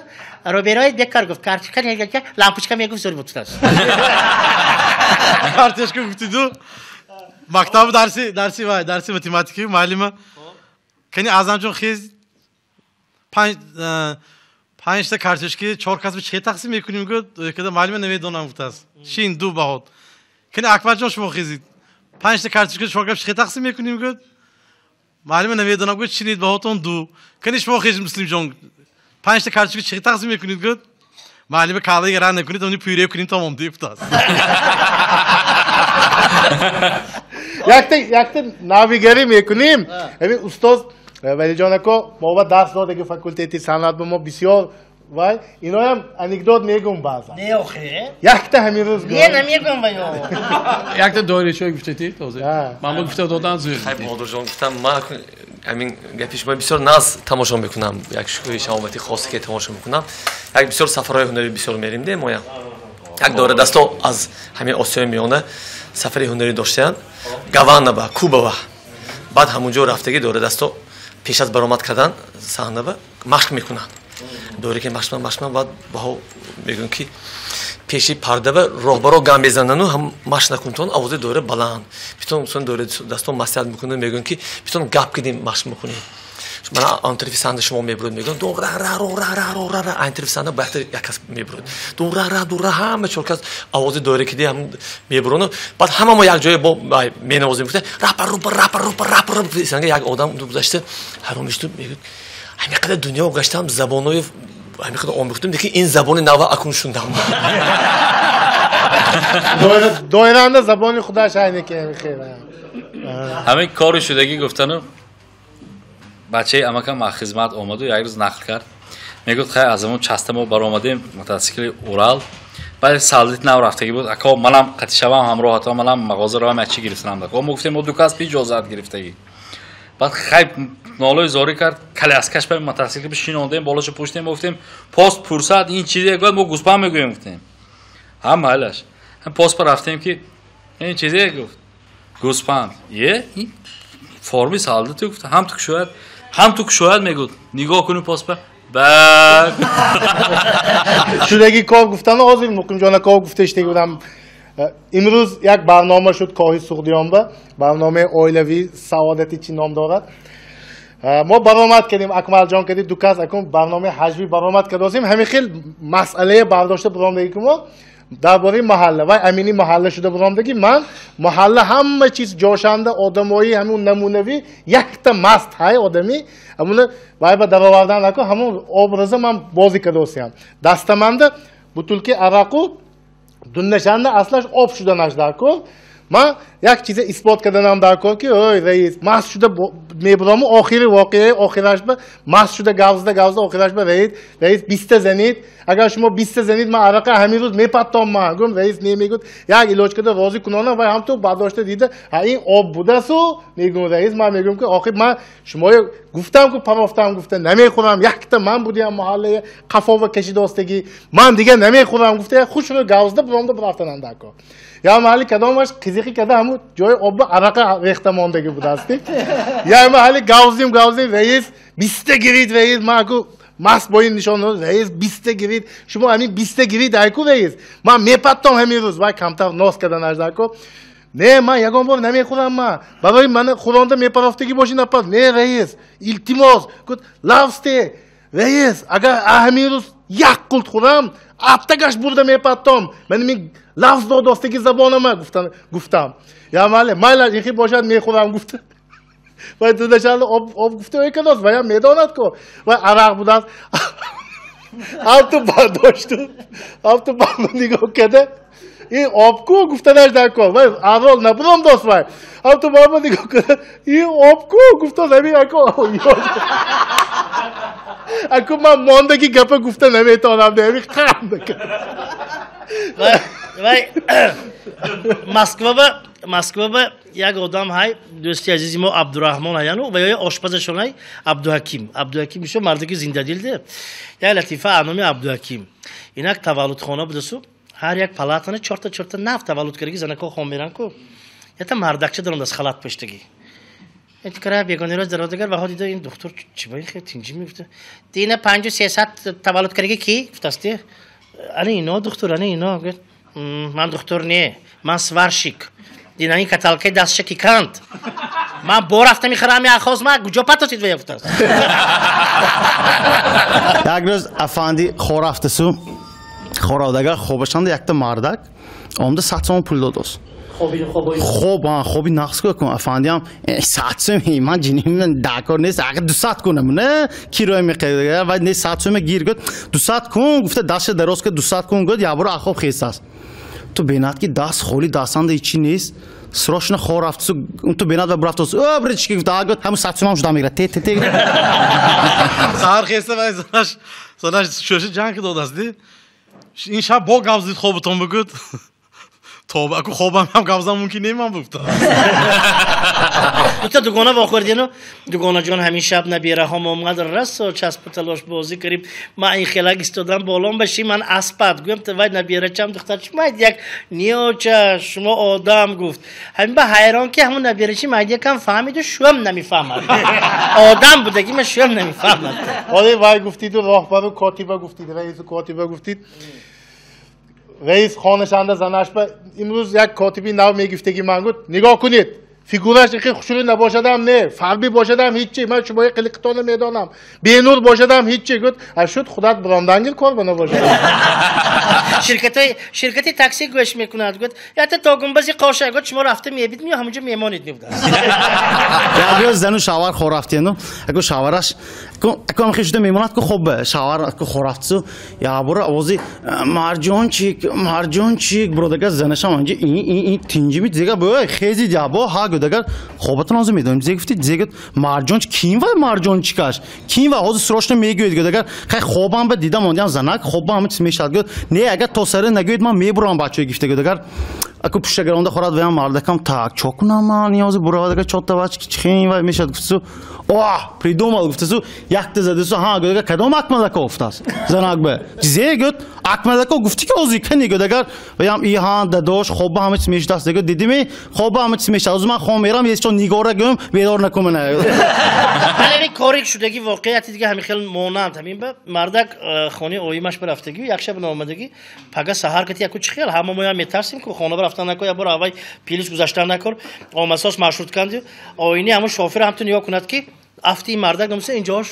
рубироид бекор гуфт, карточка не, лампочка мегуфт, зур буд, гуфтааст. Карточка гуфтиду, мактаб дарси, дарси вай, дарси математики, муаллима. Кани Азамҷон хез панҷта карточки 4 кас ба чӣ тақсим мекунем, гуфт, када муаллима намедонам, гуфтааст. Шин ду баҳот. Кани Акбарҷон шумо хезид. 5 карточка 4 кас чӣ тақсим мекунем, гуфт. Муаллима намедонам, гуфт, чинид баҳотон ду. Кани шумо хезид, Муслимҷон. 5 карточка чӣ тақсим мекунед, гуфт. Муаллима калаи ран накунед, они пюре кунем, тамом, гуфтааст. Якта навигарӣ мекунем. Ҳамин устоз Валиҷон ако мо ба дарс додаги факултети санъат ба мо бисёр вай, иноям анекдот мегӯм баъзан. Не охе? Якта ҳамин рӯз Не, намегӯм ва ё. Якта доирачой гуфтети тоза. Ман бо гуфта додан зӯр. Хай Бодурҷон, гуфтам ман ҳамин гапи шумо бисёр наз тамошо мекунам. Як шукри шаҳомати хосе ки тамошо мекунам. Як бисёр сафарҳои ҳунарӣ бисёр мерим де моя. Як доира дасто аз ҳамин Осиёи Миёна сафари ҳунарӣ доштаанд. Гавана ба Куба ба. Баъд ҳамунҷо рафтагӣ доира дасто пеш аз баромад кардан саҳна ба машқ мекунанд. Доира ки машқ машқ баъд баҳо мегӯянд ки пеши парда ба роҳбаро гам мезанану ҳам машқ накунтон овози доира баланд. Битон сон доира дасто маслиҳат мекунанд, мегӯянд ки битон гап кидем машқ мекунем. Мана он тарафи саҳна шумо мебуред, мегӯянд ду ра ра ро ра ра ро ра ра, ан тарафи саҳна баъд як кас мебуред. Ду ра ра ду ра ҳама чор кас овози доира киди ҳам мебурону баъд ҳама мо як ҷое бо менавозем, гуфта рапа рупа рапа рупа рапа рупа. Санга як одам гузашта ҳаромишту мегӯяд, ҳамин қадар дунё гаштам, забонҳои ҳамин қадар омӯхтам, лекин ин забони нава акун шундам. Доиранда забони худаш айне ки хеле. Ҳамин кори шудагӣ гуфтану бачаи амакам аз хизмат омаду як рӯз нақл кард. Мегуфт, хай аз ҳамон часта мо баромадем мотосикли Урал. Баъд салдит нав рафтагӣ буд. Ако манам қатишавам ҳамроҳатам, манам мағоза равам як чӣ гирифтанам. Мо гуфтем мо ду кас иҷозат гирифтагӣ. Баъд хай нолои зорӣ кард, коляскаш ба мотосикл бишинондем, болаша пуштем, гуфтем пост пурсад ин чизе, гуфт мо гӯспанд мегӯем, гуфтем. Ҳам майлаш. Ҳам пост ба рафтем ки ин чизе гуфт. Гӯспанд. Е, ин форми салдит гуфт, ҳам ту кушояд, ҳам ту кушояд мегуфт. Нигоҳ кунӣ пост ба бак. Шудаги кор гуфтану ҳозир Муқимҷон ако гуфташтаги будам. Имрӯз як барнома шуд Коҳи Суғдиёнба, барномаи оилавӣ саодати чӣ ном дорад. Мо баромад кардем, Акмалҷон кардем, ду кас акун барномаи ҳаҷвӣ баромад кардосем. Ҳамин хел масъалае бардошта буромдаги ки мо дар бораи маҳалла вай амини маҳалла шуда буромдаги. Ман маҳалла ҳама чиз ҷошанда, одамои ҳамун намунавӣ, якта маст ҳай одамӣ ҳамуна вай ба даровардан наку ҳамун образа ман бозӣ кардосиям. Дастаманда бутулки арақу дуннашанда аслаш об шуданаш даркор. Ман як чизе исбот карданам даркор ки ой раис маст шуда мебураму охири воқеаи охираш ба маст шуда гавзда гавзда охираш ба раис раис 20 занид, агар шумо 20 занид ман арақа ҳамин рӯз мепаттом. Ман гум раис немегӯд, як илоҷ карда розӣ кунонам вай ҳам ту бардошта дида ҳа ин об будасу мегӯм раис. Ман мегӯм ки охир ман шумоё гуфтам ку парофтам, гуфта намехӯрам, якта ман будиам маҳаллаи қафова кашидостагӣ, ман дигар намехӯрам гуфта хушро гавзда буромда бурафтанам даркор. Я маҳалли кадомаш қизиқи када ҳамун ҷои обба арақа рехта мондагӣ будасти. Я маҳалли гавзим гавзим раис 20 гирид раис, ман аку маст бо ин нишон дод раис 20 гирид, шумо ҳамин 20 гирид айку раис, ман мепаттом ҳамин рӯз. Вай камтар нос карданаш даркор. Не, ман ягон бор намехӯрам, ман барои ман хӯронда мепарофтагӣ бошӣ напар. Не раис, илтимос гуфт лавсте раис, агар ҳамин рӯз як қулт хӯрам, аттагаш бурда мепаттом. Ман ин лафз додостаги забонама гуфтам. Я мале, майла ихи бошад мехӯрам гуфта. Вай дудашанда об гуфта ой кадост, ваям медонад ко. Вай арақ будааст. Ҳам ту бардошту, ҳам ту ба нигоҳ када. Ин об ку гуфтанаш дар кор. Вай арол набуром дост вай. Ҳам ту ба нигоҳ када. Ин об ку гуфтост ҳамин ако. Ако ман мондаги гапа гуфта наметавонам, ҳамин қанд. Вай Москва як одам ҳай, дӯсти азизи мо Абдураҳмон ҳаяну ва ё ошпазашон ҳай Абдуҳаким. Абдуҳаким бисёр мардаки зиндадилде. Як латифа аноми Абдуҳаким. Инак таваллудхона будасу, ҳар як палатана чорта нав таваллуд кардаги занако хон меран ку. Ята мардакча даромдааст халат пӯштаги. Эткара бегонеро дародагар ваҳо дида ин духтур чӣ ба ин хел тинҷӣ мегуфта. Дина 5300 таваллуд кардаги ки? Гуфтасти. Ана ино духтур, ана ино. Гуфт, ман духтур не, ман сварщик. Дина ин каталкаи дастша ки канд. Ман бо рафта мехӯрам яхоз ма куҷо патосид ва гуфтааст. Як рӯз афанди хор рафтасу, хоравдагар хобашанда якта мардак омда 100 сом пул додост. Хоб, хоби нақс кун афандиам 100 сом ман ҷиним дакор нест, агар 200 кунам, не кироя меқайд. Ва не 100 сом гир гуфт, 200 кун гуфта дастша дароз кард, 200 кун гуфт, ябура ахоб хестааст. Ту бенад ки даст холи дастанда ҳечи нест. Срочно хор рафтсу, ту бенад ва бурафтсу. О, брички гуфт, а гуфт, ҳамун 100 сом шуда мегирад. Те те те. Саҳар хеста ва занаш шӯши ҷанг додааст, ди. Ин шаб бо гап зид хобатон бигӯд. Тоба, аку хобам ҳам гапзан мумкин неман гуфта. Дута дугона вохӯрдину, дугонаҷон ҳамин шаб набираҳом омад расо часпу талош бозӣ карим. Ман ин хелак истодам болом баши ман аспад. Гӯям вай набирачам духтар чи майд як ниёча шумо одам гуфт. Ҳамин ба ҳайрон ки ҳамун набирачи майд якам фаҳмиду шуам намефаҳмад. Одам будаги ман шуам намефаҳмад. Ҳоле вай гуфтиду роҳбару котиба гуфтид, раису котиба гуфтид. Раис хонашанда занаш ба имрӯз як котиби нав мегуфтаги ман гуфт, нигоҳ кунед, фигураш ихи хушрӯй набошадам не, фарбӣ бошадам ҳичи, ман шумои қилиқитонро медонам, бенур бошадам ҳичи. Гуфт, а шуд худат буромдангир кор ба набошад. Ширкати такси гӯш мекунад, гуфт, ята то гумбази қоша, гуфт, шумо рафта мебид меё ҳамонҷо мемонед мегуфт. Як рӯз зану шавҳар хор рафтену, аку шавҳараш аку ҳам хешуда мемонад ку хоб шавҳар аку хор рафтсу, ябура овози марҷончик, марҷончик буродагар занашам анҷи ин тинҷими зега бо хези ябо ҳа гудагар хобатон ҳозир медонем зе гуфти зе гуфт марҷонч ким ва марҷончикаш ким ва ҳозир срочно мегӯед гудагар хай хобам ба дидам ондиам занак хобам ҳама чиз мешавад гуфт не агар то саре нагӯед ман мебурам бачаҳои гифта гудагар аку пуштагаронда хорад ваям мардакам так чо кунам ман ин ҳозир буравадагар чотта бач чихин ва мешавад гуфтсу оҳ придумал гуфтасу якта задасу ҳа гудагар кадом Акмадако гуфтааст занак ба зе гуфт Акмадако гуфти ки ҳозир кани гудагар ваям иҳа дадош хоба ҳама чиз мешудааст гуфт дидими хоба ҳама чиз мешавад ҳозир ман хом мерам ечо нигора гӯм бедор накунам. Ҳале кори шудаги воқеияти дига ҳамин хел монанд ҳамин ба мардак хонаи оимаш барафтагӣ як шаб наомадагӣ пага саҳар кати яку чӣ хел ҳама моям метарсим ку хона барафтан накор як бор аввай пилис гузаштан накор омасос маршрут канди оини ҳамун шофер ҳамту нигоҳ кунад ки афти ин мардак намуса инҷоаш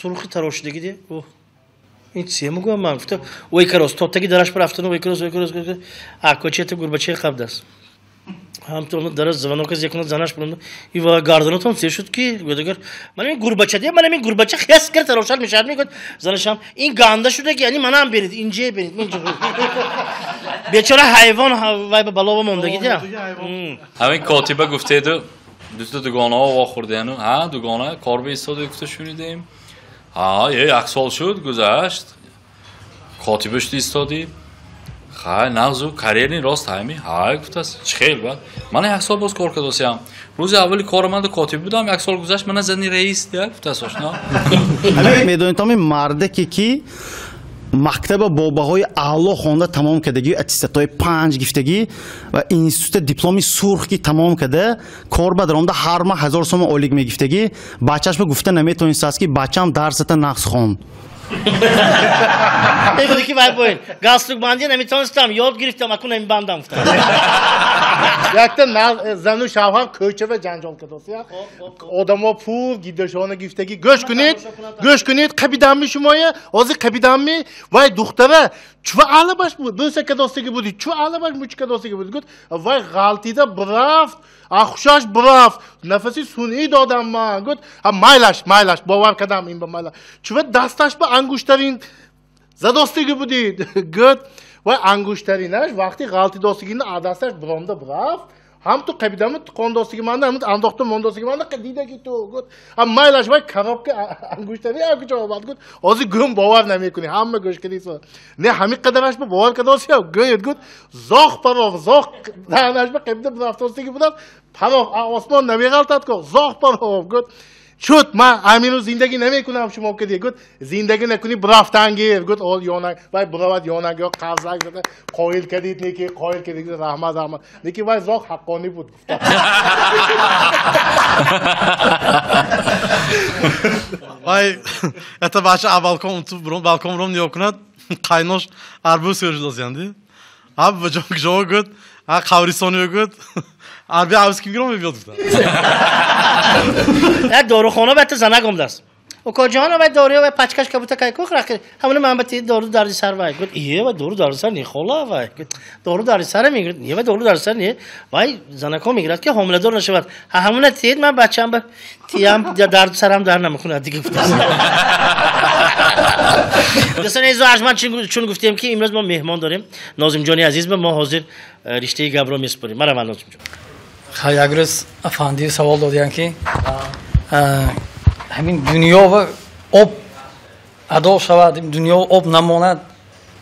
сурхи тарошидагӣ ди ин чие мегӯям ман гуфта ой карос топтаги дараш барафтану ой карос ой карос а кочета гурбачаи қабдааст ҳамту дараз звонок зекунад занаш бурунда ива гарданатон се шуд ки гудагар ман ин гурбача де ман ин гурбача хес кар тарошад мешавад мегӯяд занашам ин ганда шуда ки яъне манам беред инҷе беред бечора ҳайвон вай ба балова мондагӣ де ҳамин котиба гуфтеду дута дугонаҳо вохӯрдену ҳа дугона кор ба истода гуфта шунидем ҳа як сол шуд гузашт котиба шуд истодӣ хай нағзу карьерни рост ҳайми ҳай гуфтааст чӣ хел бад мана як сол боз кор кардосиям рӯзи аввали кори ман котиб будам як сол гузашт мана зани раис дия гуфтааст ошно. Медонед ами мардаке ки мактаба бо баҳои аъло хонда тамом кардагӣ аттестатҳои 5 гифтагӣ ва института дипломи сурх ки тамом карда кор ба даромада ҳар моҳ 1000 сомон ойлик мегифтагӣ бачааш ба гуфта наметавонистааст ки бачаам дарсата нақс хонд. Худи ки вай боин. Галстук банди наметонистам, ёд гирифтам, акун намебандам гуфтам. Якта зану шавҳар кӯча ва ҷанҷол кардост. Одамо пур гидашона гифтагӣ гӯш кунед, гӯш кунед, қабиданми шумоя, ҳозир қабиданми, вай духтара чува алабаш бӯса кадостагӣ буди, чува алабаш мучи кадостагӣ буди. Гуфт вай ғалтида бирафт, ахушаш бирафт, нафаси сунъӣ додам ман. Гуфт майлаш, майлаш, бовар кардам ин ба майлаш. Чува дасташ ба ангуштарин задостагӣ буди. Гуфт вай ангуштаринаш вақти ғалтидостагини дасташ биромда бирафт, ҳам ту қабидами қондостагӣ манда, ҳам андохта мондостагӣ манда дидаги ту. Гуфт майлаш, вай коробка ангуштари куҷо омад. Гуфт ҳозир гӯм бовар намекунӣ, ҳама гӯш кардӣ. Не, ҳамин қадараш ба бовар кардоси. Гӯед, гуфт зоғ паров, зоғ даҳанаш ба қабида бирафтостагӣ будад, паров осмон намеғалтад ко, зоғ паров. Гуфт шуд, ман амину зиндагӣ намекунам шумо кади. Гуфт зиндагӣ накунӣ бирафтангир. Гуфт ол ёнак вай биравад ёнак ё қарзак зада қоил кардид, неки қоил кардид. Раҳмат, раҳмат. Неки вай зоғ ҳаққонӣ буд. Вай это бача балкон балкон ром нигоҳ кунад, қайнош арбуз кӯршидосянди. Аб ҷо гуфт, қабристони гуфт, арби арбуз ким гиром мебиёд гуфта. Як дорухона ба занак омадааст. Укоҷон, вай дору вай пачкаш кабута кай кух рахи. Ҳамони ман ба ти дору дарди сар вай. Гуфт, ие вай дору дарди сар не хола вай. Гуфт, дору дарди сар мегӯяд, не вай дору дарди сар не. Вай занако мегӯяд ки ҳомиладор нашавад. Ҳа ҳамона тиед ман бачам ба тиям дарди сарам дар намекунад дига гуфтааст. Дӯстони азиз, арҷманд, чун гуфтем ки имрӯз мо меҳмон дорем, Нозимҷони азиз, ба мо ҳозир риштаи гапро месупорем. Марҳамат, Нозимҷон. Як рӯз афандӣ савол додиянд ки ҳамин дунё ва об адо шавад, дунё об намонад,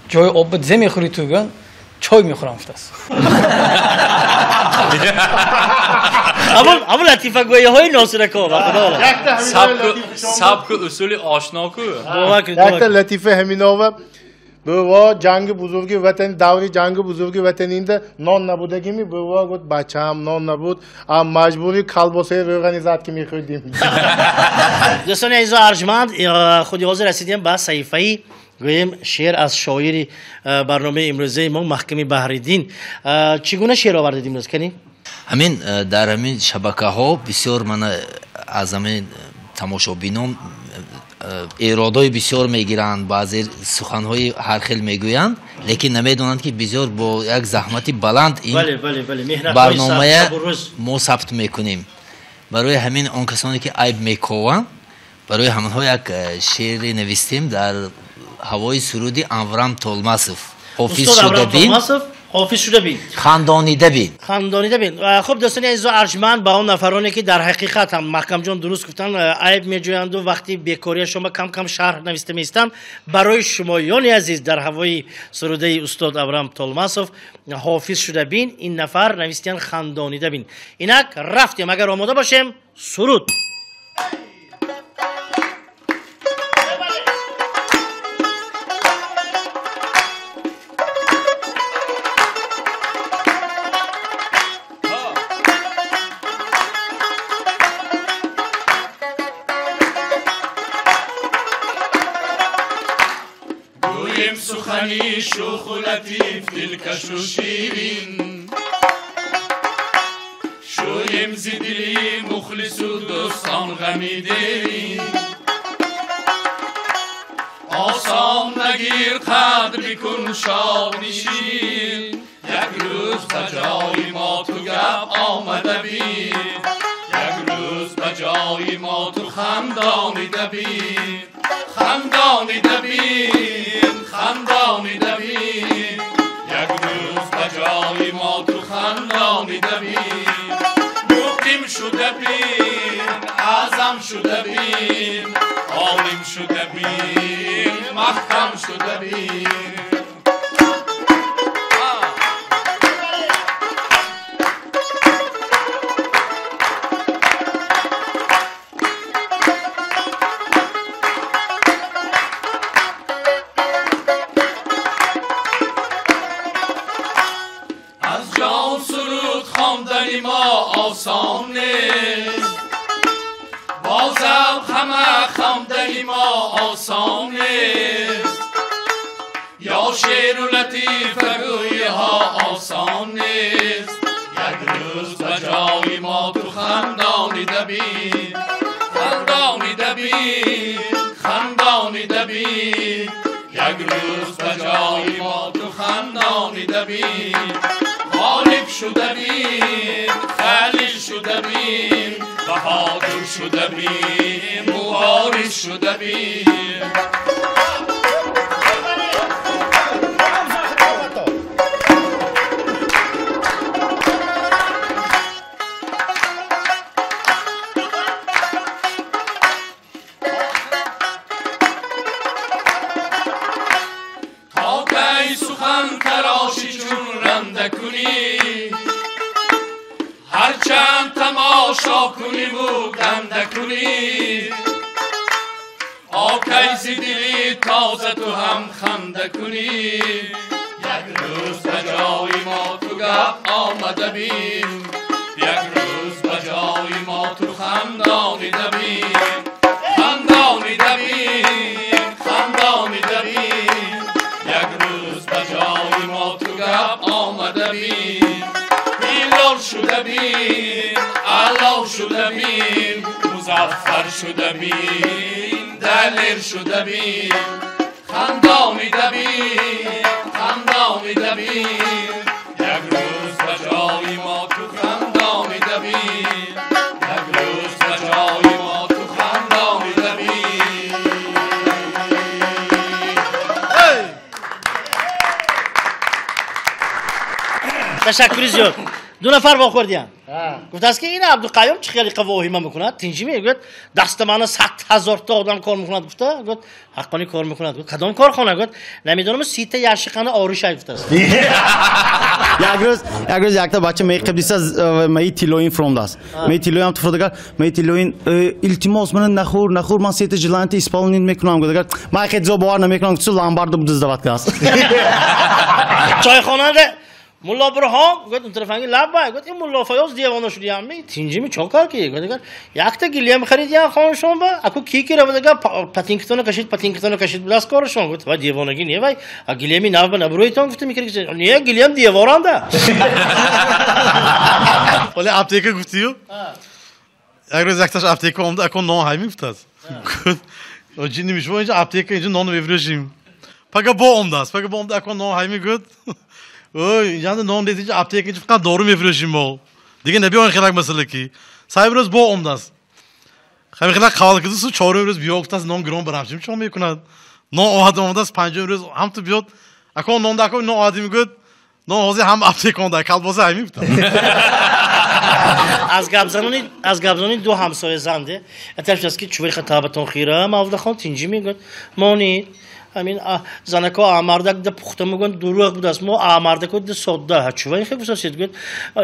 ҷои об зе мехӯри ту? Гӯянд, чой мехӯрам гуфтааст. Ҳамон латифагӯиҳои Носирако. Сабку усули ошноку. Якта латифа ҳаминова. Бува ҷанги бузурги ватан, даври ҷанги бузурги ватанинда нон набудагими, бува гуфт бачам нон набуд, а маҷбури колбосаи рӯғани зад ки мехӯрдим. Дӯстони азизу арҷманд, худи ҳозир расидем ба саҳифаи гӯем шеър аз шоири барномаи имрӯзаи мо Маҳками Баҳриддин. Чӣ гуна шеър овардед имрӯз, кани? Ҳамин дар ҳамин шабакаҳо бисёр мана аз ҳамин тамошобинон эродҳои бисёр мегиранд, баъзе суханҳои ҳархел мегӯянд, лекин намедонанд ки бисёр бо як заҳмати баланд ин барномая мо сабт мекунем. Барои ҳамин он касоне ки айб мекованд, барои ҳамонҳо як шеъре навистем дар ҳавои суруди Аврам Толмасов. Ҳофиз шуда бин, ҳофиз шуда бин, хандонида бин, хандонида бин. Хуб, дӯстони азизу арҷманд, ба он нафароне ки дар ҳақиқат ҳам Маҳкамҷон дуруст гуфтанд, айб меҷӯянду вақти бекория шумо кам кам шарҳ нависта меистанд, барои шумоёни азиз дар ҳавои сурудаи устод Аврам Толмасов ҳофиз шуда бин, ин нафар навистиянд хандонида бин. Инак рафтем, агар омода бошем, суруд. Сухани шуху латиф, дилкашу ширин, шӯем зи дили мухлису дӯстон ғами дерин. Осон нагир, қадр бикун, шод нишин, як рӯз ба ҷои мо ту гап омада бин, як рӯз ба ҷои мо ту хандонида бин, хандонида бин, хандонида бин, як рӯз ба ҷои мо ту хандонида бин. Муқим шуда бин, аъзам шуда бин, олим шуда бин, маҳкам шуда бин. Осон нест, бозам ҳама хондани мо осон нест. Ё шеъру латифагӯиҳо осон нест. Як рӯз ба ҷои мо ту хандонида бин, хандонида бин, хандонида бин. Як рӯз ба ҷои мо ту хандонида бин. Ғолиб шуда бин, халил шуда бин, баҳодур шуда бин, мубориз шуда бин. Ҳарчанд тамошо куниву ганда кунӣ, окай зи дили тоза ту ҳам ханда кунӣ. Як рӯз ба ҷои мо ту гап омада бин, як рӯз ба ҷои мо ту хандонида бин, хандонида бин, хандонида бин. Як рӯз ба ҷои мо ту гап омада бин. Ҳилол шуда бин, алов шуда бин, музаффар шуда бин, далер шуда бин, хандонида бин, хандонида бин. Як рӯз ба ҷои мо ту хандонида бин, як рӯз ба ҷои мо ту хандонида бин. Ташаккури зиёд. Ду нафар вохӯрдиянд. Гуфтааст ки ин Абдуқаюм чӣ хеле воҳима мекунад, тинҷӣ мегӯяд, даста мана 100 000 та одам кор мекунад гуфта, гуфт ҳаққонӣ кор мекунад. Гуфт кадом корхона? Гуфт намедонам, 30 та яшиқана оришай гуфтааст. Як рӯз якта бача меқибдиса маи тиллоин фромдааст. Маи тиллоин туфродагар, маи тиллоин илтимос мана нахӯр, нахӯр, ман сета желанти исполнить мекунам гуфтагар. Ман хеле зо бовар намекунам, гуфт ломбарду буздават кардааст. Чойхонада Мулло Бурҳон гуфт он тарафанги лаббай, гуфт ин Мулло Фаёз девона шудиям, тинҷими чо кар ки? Гуфт якта гилем харидиям хонашон ба, аку ки ки равадага патинкитона кашид, патинкитона кашид билас корашон. Гуфт вай девонагӣ не вай, а гилеми нав ба набурӯитон гуфта мекард, не гилем деворанда. Оле аптека гуфтию? Як рӯз якташ аптека омда, аку нон ҳай мегуфтааст. Гуфт ҷинни мишво инҷа аптека инҷа нон мефурӯшем. Пага бо омдааст, пага бо омда аку нон ҳай мегӯяд. Ой, инҷа нон нест, инҷа аптека инҷа фақат дору мефурӯшем мо. Дига набиён хелак масъала ки. Сайб рӯз бо омдааст. Ҳамин хелак қавл кардасу чорум рӯз биё гуфтааст нон гирон барам, чим чо мекунад? Нон оҳад омадааст, панҷум рӯз ҳам ту биёд, аку нон да аку нон оҳад мегӯяд, нон ҳозир ҳам аптека онда, колбаса ҳай мегуфтад. Аз гапзанони ду ҳамсоя занде, аташ аст ки чувои хатабатон хира, Мавлудахон тинҷӣ мегӯяд, монӣ амин занако амардак да пухта мегӯянд дурӯғ будааст, мо амардако да содда. Чувои хе гуфтасед? Гӯяд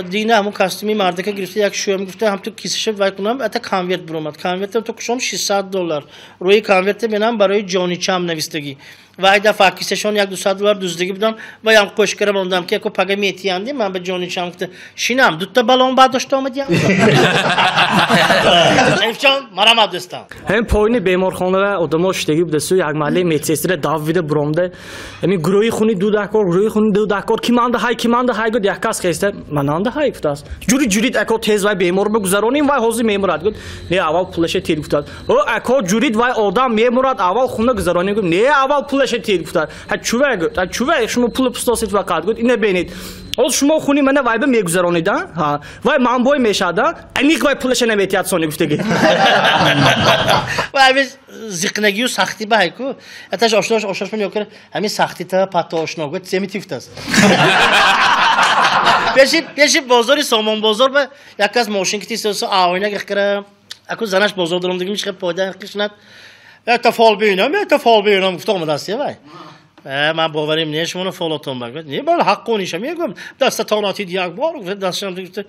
дина ҳамун костюми мардака гирифта як шӯям гуфта ҳам ту кисаша вай кунам, ата конверт буромад. Конвертам ту кушом $600. Рӯи конверте менам барои ҷоничам навистагӣ. Вай дафъа кисашон $100-200 дуздагӣ будам, вай ҳам қӯшкара мондам ки яко пага метиянди, ман ба ҷоничам гуфта шинам дута балон бардошта омадиям. Шарифҷон, марамад дӯстам. Ҳамин поини беморхонара одамо шидагӣ будасу як маҳаллаи медсестра давида буромда. Ҳамин гурӯҳи хуни ду даҳкор, гурӯҳи хуни ду даҳкор, ки манда ҳай, ки манда ҳай, гуфт як кас хеста, мананда ҳай гуфтааст. Ҷури ҷурид ако тез вай бемор бигузаронем, вай ҳозир мемурад. Гуфт не, аввал пулаша тир гуфтааст. О ако ҷурид вай одам мемурад, аввал хуна гузаронем. Гуфт не, аввал пулаша тир гуфтааст. Ҳа чува гуфт, ҳа чува шумо пула пустосед фақат. Гуфт ина бинед. Ҳоз шумо хуни мана вай ба мегузаронед, ҳа? Вай манбой мешавад, аниқ вай пулаша наметиҳад сони гуфтагӣ. Вай ҳамин зиқнагию сахтӣ ба ҳайку. Аташ ошнош ошношмон ё кара ҳамин сахтита патто ошно гуфт семи тифтааст. Пеши бозори Сомон бозор ба як кас мошин ки тисо оина гирифта, аку занаш бозор даром дигим чихе пайда қишнат. Якта фол бинам, якта фол бинам гуфта омадааст вай. Ман боварим не шуморо фолотон ба. Не бал ҳаққониша мегӯям. Дастатон атид як бор гуфта дасташам гуфта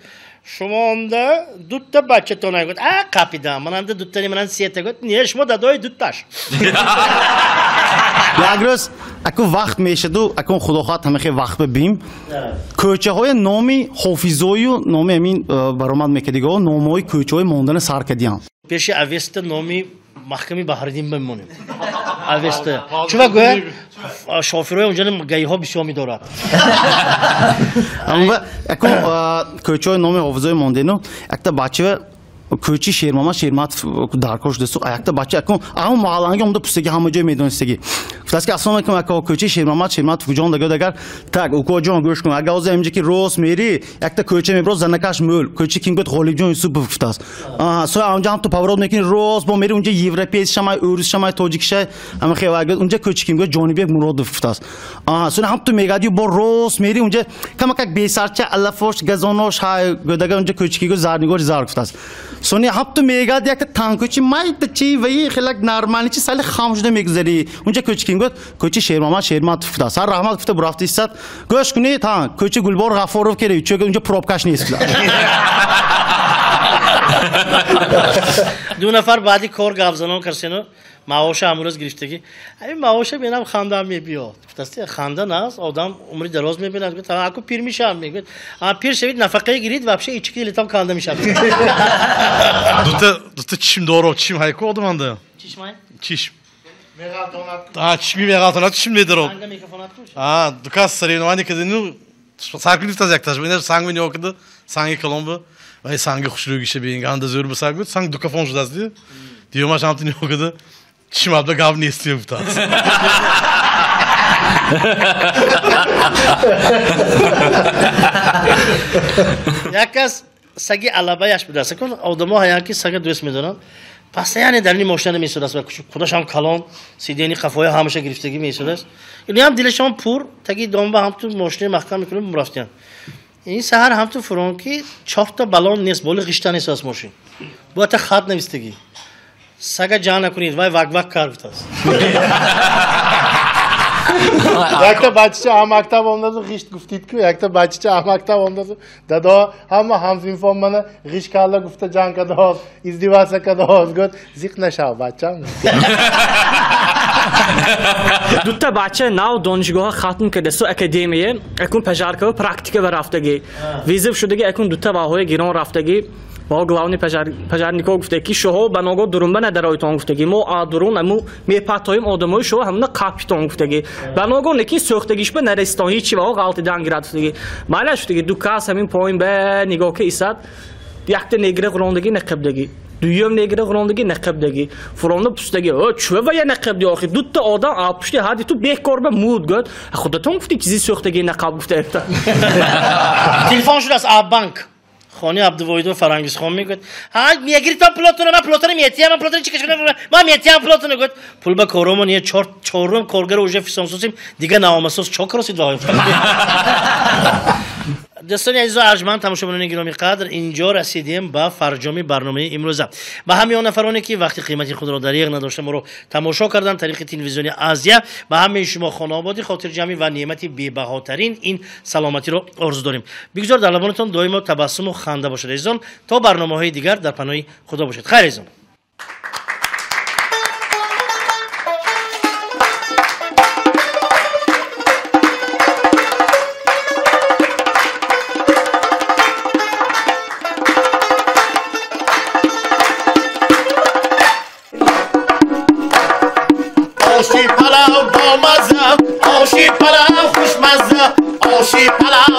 шумонда дута бачатон гуфт. А қапидам. Мананда дутани манан сета гуфт. Не шумо дадои дуташ. Як рӯз аку вақт мешаду аку худо хоҳад ҳамахе вақт бибим. Кӯчаҳои номи ҳофизою номи ҳамин баромад мекардиго номҳои кӯчаҳои мондана сар кардиям. Пеши Авеста номи маҳками Баҳриддин бимонем. Авеста. Чува гӯя шофирҳои онҷо гаиҳо бисёр медорад. Амма акун кӯчаҳои номи ҳофизои мондену якта бача кӯчи Шермамад Шерматов даркор шудасу якта бача акун ҳамон маҳалланги омда пустаги ҳама ҷой медонистаги. Гуфтааст ки ассалому алайкум ака, кӯчаи Шермамад Шерматов куҷон дагӯяд агар так укоҷон гӯш кун, агар ҳозир ҳаминҷа ки рост мери якта кӯча мебирод занакаш мӯл, кӯчи ким гӯяд Ғолибҷон Юсупов гуфтааст. Соя онҷа ҳам ту поворот мекунӣ рост бо мери унҷа европейс шамай, урус шамай, тоҷик шай, ҳама хел агар унҷа кӯчи ким гӯяд Ҷонибек Муродов гуфтааст. Соя ҳам ту мегардӣ бо рост мери унҷа камакак бесарча алафош газонош ҳай гӯяд агар унҷа кӯчи ки гӯяд Зарнигори Зар гуфтааст. Сони ҳам ту мегард якта танкӯчи майда чи ваи хелак нормални чи сали хам шуда мегузари. Унҷа кӯчи ким гӯяд кӯчи Шермамад Шерматов гуфтааст. Сар раҳмат гуфта бурафта истад. Гӯш кунед, ҳа, кӯчи Гулбор Ғаффоров керед, чунки унҷа пробкаш нест. Ду нафар баъди кор гапзанон карсену маоша ҳамрӯз гирифтагӣ. Ҳамин маоша менам хандаам мебиёд. Гуфтааст, ханда наст, одам умри дароз мебинад. Гуфт, аку пир мешавам. Мегӯяд, пир шавид, нафақае гирид, вообще ички дилатам канда мешавад. Дута чишм доро, чишм ҳайку одаманда. Чишмай? Чишм. Чишми меғалтонад, чишм медород. Санга микрофонат куш? Дукас соревнование кардину, саркун гуфтааст якташ. Ина санг нигоҳ карда, санги калон бу. Вай санги хушрӯгиша бин, ганда зӯр бисар гуфт, санг дукафон шудааст. Диёмаш ҳамту нигоҳ карда, чишм абда гап нест гуфтааст. Як кас саги алабаяш будааст. Одамо ҳаянд ки сага дӯст медоранд. Постоянно дар ин мошина месудааст ва худашам калон, сидени қафоя ҳамаша гирифтагӣ месудааст. Инам дилашон пур, таги домба ҳамту мошина маҳкам мекунад, мурафтиянд. Ин саҳар ҳамту фурон ки чорта балон нест, боли ғишта нест аз мошин. Бояд хат навистагӣ. Сага ҷанг накунед, вай вак-вак кар гуфтааст. Якта бачача ҳам мактаб омдасу ғишт гуфтид ку, якта бачача ҳам мактаб омдасу дадо ҳама ҳамсинфон мана ғишт карда гуфта ҷанг кардааст, издиваса кардааст, гуфт зиқ нашав бачам. Дута бача нав донишгоҳа хатм кардасу академия, акун пожаркава практика ва рафтагӣ. Визив шудаги акун дута ваҳои гирон рафтагӣ. Ва главный пожарнико гуфта ки шуҳо ба ногоҳ дурунба надаройтон гуфтагӣ. Мо адурун аму мепатоим одамои шуҳо ҳамна қапитон гуфтагӣ. Ба ногоҳ неки сӯхтагишба нараситон ҳичи ваҳо ғалтидан гирад гуфтагӣ. Майла шудагӣ ду кас ҳамин поин ба нигоҳ ки исад якта негра ғурондагӣ нақабдагӣ. Дуюм негра ғурондагӣ нақабдагӣ. Фуронда пустагӣ. О чува ва я нақабди охир дута одам алпушти ҳади ту бекор ба муд гӯд. Худатон гуфти чизи сӯхтагӣ нақаб гуфта. Телефон шудааст Аббанк. Хони Абдувоҳидов Фарангизхон мегӯяд, ҳа мегиритам пулотонро, ман пулотонро метиҳам, ман пулотонро чӣ кашам, ман метиҳам пулотонро. Гӯяд, пул ба коромон е чорум коргаро уже фисонсосим, дига наомасос чо кросид ваҳой. Дӯстони азизу арҷманд, тамошобинони гиромӣ қадр, инҷо расидем ба фарҷоми барномаи имрӯза. Ба ҳамаи он нафароне ки вақти қимати худро дариғ надошта моро тамошо карданд тариқи телевизиони Азия, ба ҳамаи шумо хонаободӣ, хотирҷамъӣ ва неъмати бебаҳотарин ин саломатиро орзу дорем. Бигзор дар лабонатон доимо табассуму ханда бошад азизон. То барномаҳои дигар дар паноҳи Худо бошед. Хайр азизон. Оши палав бомаза, оши палав хушмаза, оши палав.